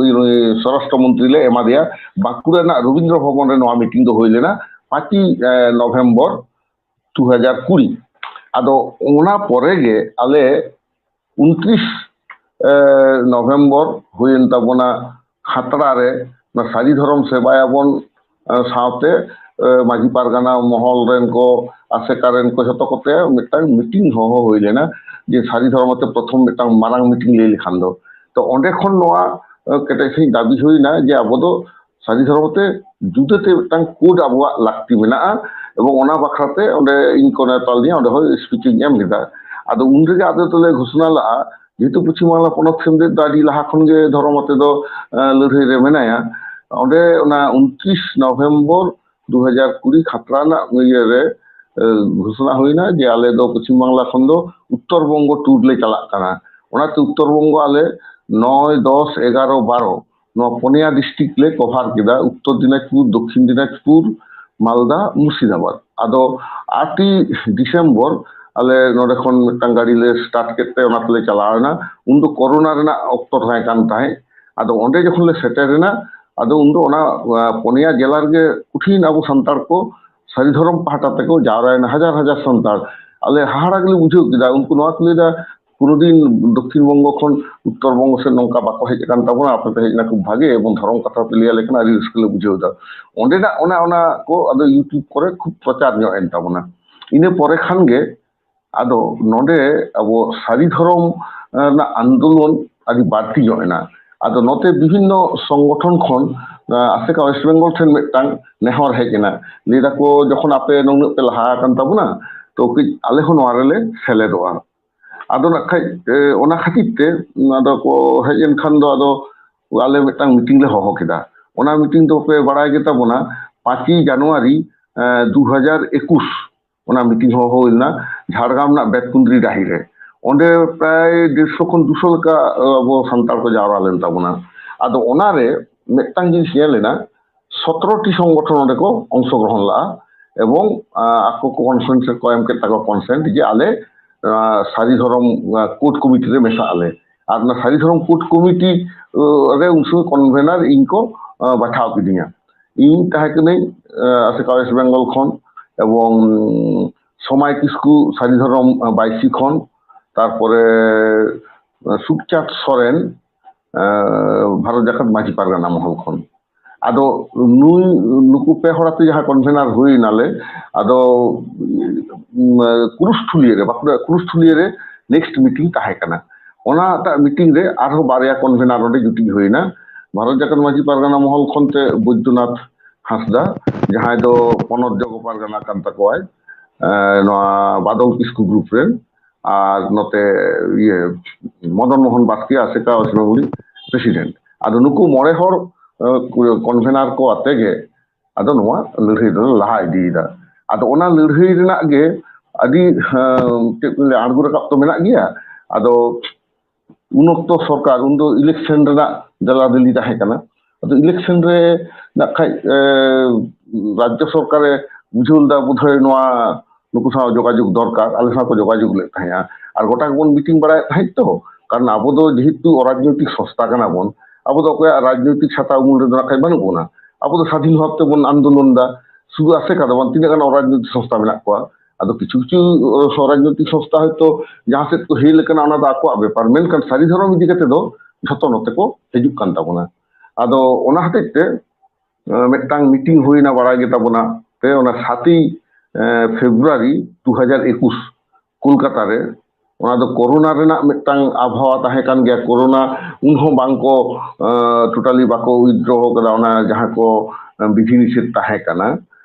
ᱥᱚᱨᱟᱥᱴᱨᱚ ᱢᱚᱱᱛᱨᱤ ᱞᱮ ᱮᱢᱟ ᱫᱮᱭᱟ᱾ ᱵᱟᱸᱠᱩᱲᱟ ᱨᱮᱱᱟᱜ ᱨᱚᱵᱤᱱᱫᱨᱚ ᱵᱷᱚᱵᱚᱱ ᱨᱮ ᱱᱚᱣᱟ ᱢᱤᱴᱤᱝ ᱫᱚ ᱦᱩᱭ ᱞᱮᱱᱟ ᱯᱟᱸᱪᱮᱭ ᱱᱚᱵᱷᱮᱢᱵᱚᱨ ᱫᱩ ᱦᱟᱡᱟᱨ ᱠᱩᱲᱤ᱾ ᱟᱫᱚ ᱚᱱᱟ ᱯᱚᱨᱮ ᱜᱮ ᱟᱞᱮ ᱩᱱᱛᱨᱤᱥ ᱱᱚᱵᱷᱮᱢᱵᱚᱨ ᱦᱩᱭᱮᱱ ᱛᱟᱵᱚᱱᱟ ᱠᱷᱟᱛᱲᱟ ᱨᱮ, ᱚᱱᱟ ᱥᱟᱹᱨᱤ ᱫᱷᱚᱨᱚᱢ ᱥᱮᱵᱟᱭᱟᱵᱚᱱ ᱥᱟᱶᱛᱮ ᱢᱟᱹᱡᱷᱤ ᱯᱟᱨᱜᱟᱱᱟ ᱢᱚᱦᱚᱞ ᱨᱮᱱ ᱠᱚ, ᱟᱥᱮᱠᱟ ᱨᱮᱱ ᱠᱚ, ᱡᱷᱚᱛᱚ ᱠᱚᱛᱮ ᱢᱤᱫᱴᱟᱝ ᱢᱤᱴᱤᱝ ᱦᱚᱦᱚ ᱦᱩᱭ ᱞᱮᱱᱟ ᱡᱮ ᱥᱟᱹᱨᱤ ᱫᱷᱚᱨᱚᱢ ᱛᱮ ᱯᱨᱚᱛᱷᱚᱢ ᱢᱤᱫᱴᱟᱝ ᱢᱟᱨᱟᱝ ᱢᱤᱴᱤᱝ ᱞᱟᱹᱭ ᱞᱮᱠᱷᱟᱱ ᱫᱚ᱾ ᱛᱚ ᱚᱸᱰᱮ ᱠᱷᱚᱱ ᱱᱚᱣᱟ ᱠᱮᱴᱮᱡ ᱥᱟᱺᱦᱤᱡ ᱫᱟᱹᱵᱤ ᱦᱩᱭᱱᱟ ᱡᱮ ᱟᱵᱚ ᱫᱚ ᱥᱟᱹᱨᱤ ᱫᱷᱚᱨᱚᱢ ᱛᱮ ᱡᱩᱫᱟᱹᱛᱮ ᱢᱤᱫᱴᱟᱝ ᱠᱳᱰ ᱟᱵᱚᱣᱟᱜ ᱞᱟᱹᱠᱛᱤ ᱢᱮᱱᱟᱜᱼᱟ, ᱮᱵᱚᱝ ᱚᱱᱟ ᱵᱟᱠᱷᱨᱟᱛᱮ ᱚᱸᱰᱮ ᱤᱧ ᱠᱚ ᱱᱮᱣᱛᱟ ᱞᱤᱫᱤᱧᱟ, ᱚᱸᱰᱮ ᱦᱚᱸ ᱥᱯᱤᱪ ᱤᱧ ᱮᱢ ᱞᱮᱫᱟ᱾ ᱟᱫᱚ ᱩᱱ ᱨᱮᱜᱮ ᱟᱫᱚ ᱫᱚᱞᱮ ᱜᱷᱳᱥᱚᱱᱟ ᱞᱟᱜᱼᱟ, ᱡᱮᱦᱮᱛᱩ ᱯᱚᱪᱷᱤᱢ ᱵᱟᱝᱞᱟ ᱯᱚᱱᱚᱛ ᱥᱮᱱ ᱫᱚ ᱟᱹᱰᱤ ᱞᱟᱦᱟ ᱠᱷᱚᱱ ᱜᱮ ᱫᱷᱚᱨᱚᱢ ᱟᱛᱮ ᱫᱚ ᱞᱟᱹᱲᱦᱟᱹᱭ ᱨᱮ ᱢᱮᱱᱟᱭᱟ᱾ ᱚᱸᱰᱮ ᱚᱱᱟ ᱩᱱᱛᱨᱤᱥ ᱱᱚᱵᱷᱮᱢᱵᱚᱨ ᱫᱩ ᱦᱟᱡᱟᱨ ᱠᱩᱲᱤ ᱠᱷᱟᱛᱲᱟ ᱨᱮᱱᱟᱜ ᱤᱭᱟᱹ ᱨᱮ ᱜᱷᱳᱥᱚᱱᱟ ᱦᱩᱭᱱᱟ ᱡᱮ ᱟᱞᱮ ᱫᱚ ᱯᱚᱪᱷᱤᱢ ᱵᱟᱝᱞᱟ ᱠᱷᱚᱱ ᱫᱚ ᱩᱛᱛᱚᱨ ᱵᱚᱝᱜᱚ ᱴᱩᱨ ᱞᱮ ᱪᱟᱞᱟᱜ ᱠᱟᱱᱟ᱾ ᱚᱱᱟᱛᱮ ᱩᱛᱛᱚᱨ ᱵᱚᱝᱜᱚ ᱟᱞᱮ ᱱᱚᱭ, ᱫᱚᱥ, ᱮᱜᱟᱨᱚ, ᱵᱟᱨᱚ, ᱱᱚᱣᱟ ᱯᱩᱱᱭᱟ ᱰᱤᱥᱴᱨᱤᱠᱴ ᱞᱮ ᱠᱚᱵᱷᱟᱨ ᱠᱮᱫᱟ, ᱩᱛᱛᱚᱨ ᱫᱤᱱᱟᱡᱽᱯᱩᱨ, ᱫᱚᱠᱠᱷᱤᱱ ᱫᱤᱱᱟᱡᱽᱯᱩᱨ, ᱢᱟᱞᱫᱟ, ᱢᱩᱨᱥᱤᱫᱟᱵᱟᱫᱽ᱾ ᱟᱫᱚ ᱟᱴ ᱰᱤᱥᱮᱢᱵᱚᱨ ᱟᱞᱮ ᱱᱚᱰᱮ ᱠᱷᱚᱱ ᱢᱤᱫᱴᱟᱝ ᱜᱟᱹᱰᱤ ᱞᱮ ᱥᱴᱟᱨᱴ ᱠᱮᱫ ᱛᱮ ᱚᱱᱟ ᱛᱮᱞᱮ ᱪᱟᱞᱟᱣ ᱮᱱᱟ᱾ ᱩᱱᱫᱚ ᱠᱚᱨᱳᱱᱟ ᱨᱮᱱᱟᱜ ᱚᱠᱛᱚ ᱛᱟᱦᱮᱸ ᱠᱟᱱ ᱛᱟᱦᱮᱸᱫ᱾ ᱟᱫᱚ ᱚᱸᱰᱮ ᱡᱚᱠᱷᱚᱱ ᱞᱮ ᱥᱮᱴᱮᱨ ᱮᱱᱟ, ᱟᱫᱚ ᱩᱱᱫᱚ ᱚᱱᱟ ᱯᱩᱱᱭᱟ ᱡᱮᱞᱟ ᱨᱮᱜᱮ ᱠᱚᱴᱷᱤᱱ ᱟᱵᱚ ᱥᱟᱱᱛᱟᱲ ᱠᱚ ᱥᱟᱹᱨᱤ ᱫᱷᱚᱨᱚᱢ ᱯᱟᱦᱴᱟ ᱛᱮᱠᱚ ᱡᱟᱣᱨᱟᱭᱮᱱᱟ ᱦᱟᱡᱟᱨ ᱦᱟᱡᱟᱨ ᱥᱟᱱᱛᱟᱲ᱾ ᱟᱞᱮ ᱦᱟᱦᱟᱲᱟ ᱜᱮᱞᱮ ᱵᱩᱡᱷᱟᱹᱣ ᱠᱮᱫᱟ᱾ ᱩᱱᱠᱩ ᱱᱚᱣᱟ ᱠᱚ ᱞᱟᱹᱭᱫᱟ, ᱠᱳᱱᱳ ᱫᱤᱱ ᱫᱚᱠᱠᱷᱤᱱ ᱵᱚᱝᱜᱚ ᱠᱷᱚᱱ ᱩᱛᱛᱚᱨ ᱵᱚᱝᱜᱚ ᱥᱮᱫ ᱱᱚᱝᱠᱟ ᱵᱟᱠᱚ ᱦᱮᱡ ᱟᱠᱟᱱ ᱛᱟᱵᱚᱱᱟ, ᱟᱯᱮ ᱯᱮ ᱦᱮᱡ ᱮᱱᱟ ᱠᱷᱩᱵ ᱵᱷᱟᱜᱮ, ᱮᱵᱚᱝ ᱫᱷᱚᱨᱚᱢ ᱠᱟᱛᱷᱟ ᱯᱮ ᱞᱟᱹᱭ ᱟᱞᱮ ᱠᱟᱱᱟ, ᱟᱹᱰᱤ ᱨᱟᱹᱥᱠᱟᱹ ᱞᱮ ᱵᱩᱡᱷᱟᱹᱣ ᱮᱫᱟ᱾ ᱚᱸᱰᱮᱱᱟᱜ ᱚᱱᱟ ᱚᱱᱟ ᱠᱚ ᱟᱫᱚ ᱭᱩᱴᱤᱭᱩᱵᱽ ᱠᱚᱨᱮ ᱠᱷᱩᱵ ᱯᱨᱚᱪᱟᱨ ᱧᱚᱜ ᱮᱱ ᱛᱟᱵᱚᱱᱟ᱾ ᱤᱱᱟᱹ ᱯᱚᱨᱮ ᱠᱷᱟᱱ ᱜᱮ ᱟᱫᱚ ᱱᱚᱰᱮ ᱟᱵᱚ ᱥᱟᱹᱨᱤ ᱫᱷᱚᱨᱚᱢ ᱨᱮᱱᱟᱜ ᱟᱱᱫᱳᱞᱚᱱ ᱟᱹᱰᱤ ᱵᱟᱹᱲᱛᱤ ᱧᱚᱜ ᱮᱱᱟ᱾ ᱟᱫᱚ ᱱᱚᱛᱮ ᱵᱤᱵᱷᱤᱱᱱᱚ ᱥᱚᱝᱜᱚᱴᱷᱚᱱ ᱠᱷᱚᱱ ᱟᱥᱮᱠᱟ ᱳᱭᱮᱥᱴ ᱵᱮᱝᱜᱚᱞ ᱴᱷᱮᱱ ᱢᱤᱫᱴᱟᱝ ᱱᱮᱦᱚᱨ ᱦᱮᱡ ᱮᱱᱟ᱾ ᱞᱟᱹᱭ ᱫᱟᱠᱚ, ᱡᱚᱠᱷᱚᱱ ᱟᱯᱮ ᱱᱩᱱᱟᱹᱜ ᱯᱮ ᱞᱟᱦᱟ ᱟᱠᱟᱱ ᱛᱟᱵᱚᱱᱟ, ᱛᱚ ᱠᱟᱹᱡ ᱟᱞᱮ ᱦᱚᱸ ᱱᱚᱣᱟ ᱨᱮᱞᱮ ᱥᱮᱞᱮᱫᱚᱜᱼᱟ᱾ ᱟᱫᱚ ᱱᱟᱜ ᱠᱷᱟᱡ ᱚᱱᱟ ᱠᱷᱟᱹᱛᱤᱨ ᱛᱮ ᱟᱫᱚ ᱠᱚ ᱦᱮᱡ ᱮᱱ ᱠᱷᱟᱱ ᱫᱚ ᱟᱫᱚ ᱟᱞᱮ ᱢᱤᱫᱴᱟᱝ ᱢᱤᱴᱤᱝ ᱞᱮ ᱦᱚᱦᱚ ᱠᱮᱫᱟ᱾ ᱚᱱᱟ ᱢᱤᱴᱤᱝ ᱫᱚ ᱯᱮ ᱵᱟᱲᱟᱭ ᱜᱮᱛᱟ ᱵᱚᱱᱟ, ᱯᱟᱸᱪᱮᱭ ᱡᱟᱱᱩᱣᱟᱨᱤ ᱫᱩ ᱦᱟᱡᱟᱨ ᱮᱠᱩᱥ ᱚᱱᱟ ᱢᱤᱴᱤᱝ ᱦᱚᱦᱚ ᱦᱩᱭ ᱞᱮᱱᱟ ᱡᱷᱟᱲᱜᱨᱟᱢ ᱨᱮᱱᱟᱜ ᱵᱮᱛᱠᱩᱸᱫᱽᱨᱤ ᱰᱟᱹᱦᱤ ᱨᱮ᱾ ᱚᱸᱰᱮ ᱯᱨᱟᱭ ᱰᱮᱲᱥᱚ ᱠᱷᱚᱱ ᱫᱩᱥᱚ ᱞᱮᱠᱟ ᱟᱵᱚ ᱥᱟᱱᱛᱟᱲ ᱠᱚ ᱡᱟᱣᱨᱟ ᱞᱮᱱ ᱛᱟᱵᱚᱱᱟ᱾ ᱟᱫᱚ ᱚᱱᱟᱨᱮ ᱢᱤᱫᱴᱟᱝ ᱡᱤᱱᱤᱥ ᱧᱮᱞ ᱮᱱᱟ, ᱥᱚᱛᱨᱚ ᱴᱤ ᱥᱚᱝᱜᱚᱴᱷᱚᱱ ᱚᱸᱰᱮ ᱠᱚ ᱚᱝᱥᱚᱜᱨᱚᱦᱚᱱ ᱞᱟᱜᱼᱟ ᱮᱵᱚᱝ ᱟᱠᱚ ᱠᱚ ᱠᱚᱱᱥᱮᱱᱴ ᱠᱚ ᱮᱢ ᱠᱮᱫ ᱛᱟᱠᱚᱣᱟ, ᱠᱚᱱᱥᱮᱱᱴ ᱡᱮ ᱟᱞᱮ ᱥᱟᱹᱨᱤ ᱫᱷᱚᱨᱚᱢ ᱠᱳᱰ ᱠᱚᱢᱤᱴᱤ ᱨᱮ ᱢᱮᱥᱟᱜ ᱟᱞᱮ᱾ ᱟᱨ ᱚᱱᱟ ᱥᱟᱹᱨᱤ ᱫᱷᱚᱨᱚᱢ ᱠᱳᱰ ᱠᱚᱢᱤᱴᱤ ᱨᱮ ᱩᱱ ᱥᱚᱢᱚᱭ ᱠᱚᱱᱵᱷᱮᱱᱟᱨ ᱤᱧ ᱠᱚ ᱵᱟᱪᱷᱟᱣ ᱠᱤᱫᱤᱧᱟ᱾ ᱤᱧ ᱛᱟᱦᱮᱸ ᱠᱟᱹᱱᱟᱹᱧ ᱟᱥᱮᱠᱟ ᱳᱭᱮᱥᱴ ᱵᱮᱝᱜᱚᱞ ᱠᱷᱚᱱ, ᱮᱵᱚᱝ ᱥᱚᱢᱟᱭ ᱠᱤᱥᱠᱩ ᱥᱟᱹᱨᱤ ᱫᱷᱚᱨᱚᱢ ᱵᱟᱭᱥᱤ ᱠᱷᱚᱱ, ᱛᱟᱨᱯᱚᱨᱮ ᱥᱩᱠᱪᱟᱸᱫ ᱥᱚᱨᱮᱱ ᱵᱷᱟᱨᱚᱛ ᱡᱟᱠᱟᱛ ᱢᱟᱹᱡᱷᱤ ᱯᱟᱨᱜᱟᱱᱟ ᱢᱚᱦᱚᱞ ᱠᱷᱚᱱ᱾ ᱟᱫᱚ ᱱᱩᱭ, ᱱᱩᱠᱩ ᱯᱮ ᱦᱚᱲ ᱟᱛᱮ ᱡᱟᱦᱟᱸ ᱠᱚᱱᱵᱷᱮᱱᱟᱨ ᱦᱩᱭ ᱱᱟᱞᱮ, ᱟᱫᱚ ᱠᱩᱨᱩᱥᱛᱷᱩᱞᱤᱭᱟᱹ ᱨᱮ, ᱵᱟᱸᱠᱩᱲᱟ ᱠᱩᱨᱩᱥᱛᱷᱩᱞᱤᱭᱟᱹ ᱨᱮ ᱱᱮᱠᱥᱴ ᱢᱤᱴᱤᱝ ᱛᱟᱦᱮᱸ ᱠᱟᱱᱟ᱾ ᱚᱱᱟᱴᱟᱜ ᱢᱤᱴᱤᱝ ᱨᱮ ᱟᱨᱦᱚᱸ ᱵᱟᱨᱭᱟ ᱠᱚᱱᱵᱷᱮᱱᱟᱨ ᱚᱸᱰᱮ ᱡᱩᱴᱤᱡ ᱦᱩᱭᱱᱟ᱾ ᱵᱷᱟᱨᱚᱛ ᱡᱟᱠᱟᱛ ᱢᱟᱹᱡᱷᱤ ᱯᱟᱨᱜᱟᱱᱟ ᱢᱚᱦᱚᱞ ᱠᱷᱚᱱ ᱛᱮ ᱵᱳᱭᱫᱚᱱᱟᱛᱷ ᱦᱟᱸᱥᱫᱟ, ᱡᱟᱦᱟᱸᱭ ᱫᱚ ᱯᱚᱱᱚᱛ ᱡᱚᱜᱚ ᱯᱟᱨᱜᱟᱱᱟ ᱠᱟᱱ ᱛᱟᱠᱚᱣᱟᱭ, ᱱᱚᱣᱟ ᱵᱟᱫᱚᱞ ᱠᱤᱥᱠᱩ ᱜᱨᱩᱯ ᱨᱮᱱ, ᱟᱨ ᱱᱚᱛᱮ ᱤᱭᱟᱹ ᱢᱚᱫᱚᱱ ᱢᱳᱦᱚᱱ ᱵᱟᱥᱠᱮ, ᱟᱥᱮᱠᱟ ᱚᱥᱴᱨᱚᱢᱚᱬᱤ ᱯᱨᱮᱥᱤᱰᱮᱱᱴ᱾ ᱟᱫᱚ ᱱᱩᱠᱩ ᱢᱚᱬᱮ ᱦᱚᱲ ᱠᱚᱱᱵᱷᱮᱱᱟᱨ ᱠᱚ ᱟᱛᱮ ᱜᱮ ᱟᱫᱚ ᱱᱚᱣᱟ ᱞᱟᱹᱲᱦᱟᱹᱭ ᱫᱚᱞᱮ ᱞᱟᱦᱟ ᱤᱫᱤᱭᱮᱫᱟ᱾ ᱟᱫᱚ ᱚᱱᱟ ᱞᱟᱹᱲᱦᱟᱹᱭ ᱨᱮᱱᱟᱜ ᱜᱮ ᱟᱹᱰᱤ ᱦᱮᱸ, ᱪᱮᱫ ᱠᱚ ᱞᱟᱹᱭᱟ, ᱟᱬᱜᱚ ᱨᱟᱠᱟᱵ ᱛᱚ ᱢᱮᱱᱟᱜ ᱜᱮᱭᱟ᱾ ᱟᱫᱚ ᱩᱱ ᱚᱠᱛᱚ ᱥᱚᱨᱠᱟᱨ, ᱩᱱᱫᱚ ᱤᱞᱮᱠᱥᱚᱱ ᱨᱮᱱᱟᱜ ᱫᱮᱞᱟᱫᱮᱞᱤ ᱛᱟᱦᱮᱸ ᱠᱟᱱᱟ᱾ ᱟᱫᱚ ᱤᱞᱮᱠᱥᱚᱱ ᱨᱮ ᱱᱟᱜ ᱠᱷᱟᱡ ᱮ, ᱨᱟᱡᱽᱡᱚ ᱥᱚᱨᱠᱟᱨᱮ ᱵᱩᱡᱷᱟᱹᱣ ᱞᱮᱫᱟ ᱵᱳᱫᱷᱚᱭ ᱱᱚᱣᱟ ᱱᱩᱠᱩ ᱥᱟᱶ ᱡᱳᱜᱟᱡᱳᱜᱽ ᱫᱚᱨᱠᱟᱨ, ᱟᱞᱮ ᱥᱟᱶ ᱠᱚ ᱡᱳᱜᱟᱡᱳᱜᱽ ᱞᱮᱫ ᱛᱟᱦᱮᱸᱜᱼᱟ᱾ ᱟᱨ ᱜᱚᱴᱟ ᱜᱮᱵᱚᱱ ᱢᱤᱴᱤᱝ ᱵᱟᱲᱟᱭᱮᱫ ᱛᱟᱦᱮᱸᱫ ᱛᱚ, ᱠᱟᱨᱚᱱ ᱟᱵᱚ ᱫᱚ ᱡᱮᱦᱮᱛᱩ ᱚᱨᱟᱡᱽᱱᱳᱭᱛᱤᱠ ᱥᱚᱝᱥᱛᱷᱟ ᱠᱟᱱᱟ ᱵᱚᱱ, ᱟᱵᱚ ᱫᱚ ᱚᱠᱚᱭᱟᱜ ᱨᱟᱡᱽᱱᱳᱭᱛᱤᱠ ᱪᱷᱟᱛᱟ ᱩᱢᱩᱞ ᱨᱮᱫᱚ ᱱᱟᱜ ᱠᱷᱟᱡ ᱵᱟᱹᱱᱩᱜ ᱵᱚᱱᱟ᱾ ᱟᱵᱚ ᱫᱚ ᱥᱟᱫᱷᱤᱱ ᱵᱷᱟᱵ ᱛᱮᱵᱚᱱ ᱟᱱᱫᱳᱞᱚᱱ ᱮᱫᱟ᱾ ᱥᱩᱫᱷᱩ ᱟᱥᱮᱠᱟ ᱫᱚ ᱵᱟᱝ, ᱛᱤᱱᱟᱹᱜ ᱜᱟᱱ ᱚᱨᱟᱡᱽᱱᱳᱭᱛᱤᱠ ᱥᱚᱝᱥᱛᱷᱟ ᱢᱮᱱᱟᱜ ᱠᱚᱣᱟ᱾ ᱟᱫᱚ ᱠᱤᱪᱷᱩ ᱠᱤᱪᱷᱩ ᱚ, ᱥᱚᱨᱟᱡᱽᱱᱳᱭᱛᱤᱠ ᱥᱚᱝᱥᱛᱷᱟ ᱦᱚᱭᱛᱳ ᱡᱟᱦᱟᱸ ᱥᱮᱫ ᱠᱚ ᱦᱮᱡ ᱟᱠᱟᱱᱟ, ᱚᱱᱟ ᱫᱚ ᱟᱠᱚᱣᱟᱜ ᱵᱮᱯᱟᱨ, ᱢᱮᱱᱠᱷᱟᱱ ᱥᱟᱹᱨᱤ ᱫᱷᱚᱨᱚᱢ ᱤᱫᱤ ᱠᱟᱛᱮ ᱫᱚ ᱡᱷᱚᱛᱚ ᱱᱚᱛᱮ ᱠᱚ ᱦᱤᱡᱩᱜ ᱠᱟᱱ ᱛᱟᱵᱚᱱᱟ᱾ ᱟᱫᱚ ᱚᱱᱟ ᱦᱚᱛᱮᱡ ᱛᱮ ᱮ, ᱢᱤᱫᱴᱟᱝ ᱢᱤᱴᱤᱝ ᱦᱩᱭᱱᱟ, ᱵᱟᱲᱟᱭ ᱜᱮ ᱛᱟᱵᱚᱱᱟ ᱯᱮ, ᱚᱱᱟ ᱥᱟᱛᱮᱭ ᱮ, ᱯᱷᱮᱵᱽᱨᱩᱣᱟᱨᱤ ᱫᱩ ᱦᱟᱡᱟᱨ ᱮᱠᱩᱥ, ᱠᱳᱞᱠᱟᱛᱟ ᱨᱮ᱾ ᱚᱱᱟ ᱫᱚ ᱠᱳᱨᱳᱱᱟ ᱨᱮᱱᱟᱜ ᱢᱤᱫᱴᱟᱝ ᱟᱵᱚᱦᱟᱣᱟ ᱛᱟᱦᱮᱸ ᱠᱟᱱ ᱜᱮᱭᱟ᱾ ᱠᱳᱨᱳᱱᱟ ᱩᱱ ᱦᱚᱸ ᱵᱟᱝ ᱠᱚ ᱮ, ᱴᱳᱴᱟᱞᱤ ᱵᱟᱠᱚ ᱩᱭᱤᱛᱷᱰᱨᱚ ᱠᱟᱫᱟ, ᱚᱱᱟ ᱡᱟᱦᱟᱸ ᱠᱚ ᱮ, ᱵᱤᱫᱷᱤ ᱱᱤᱥᱮᱫ ᱛᱟᱦᱮᱸ ᱠᱟᱱᱟ᱾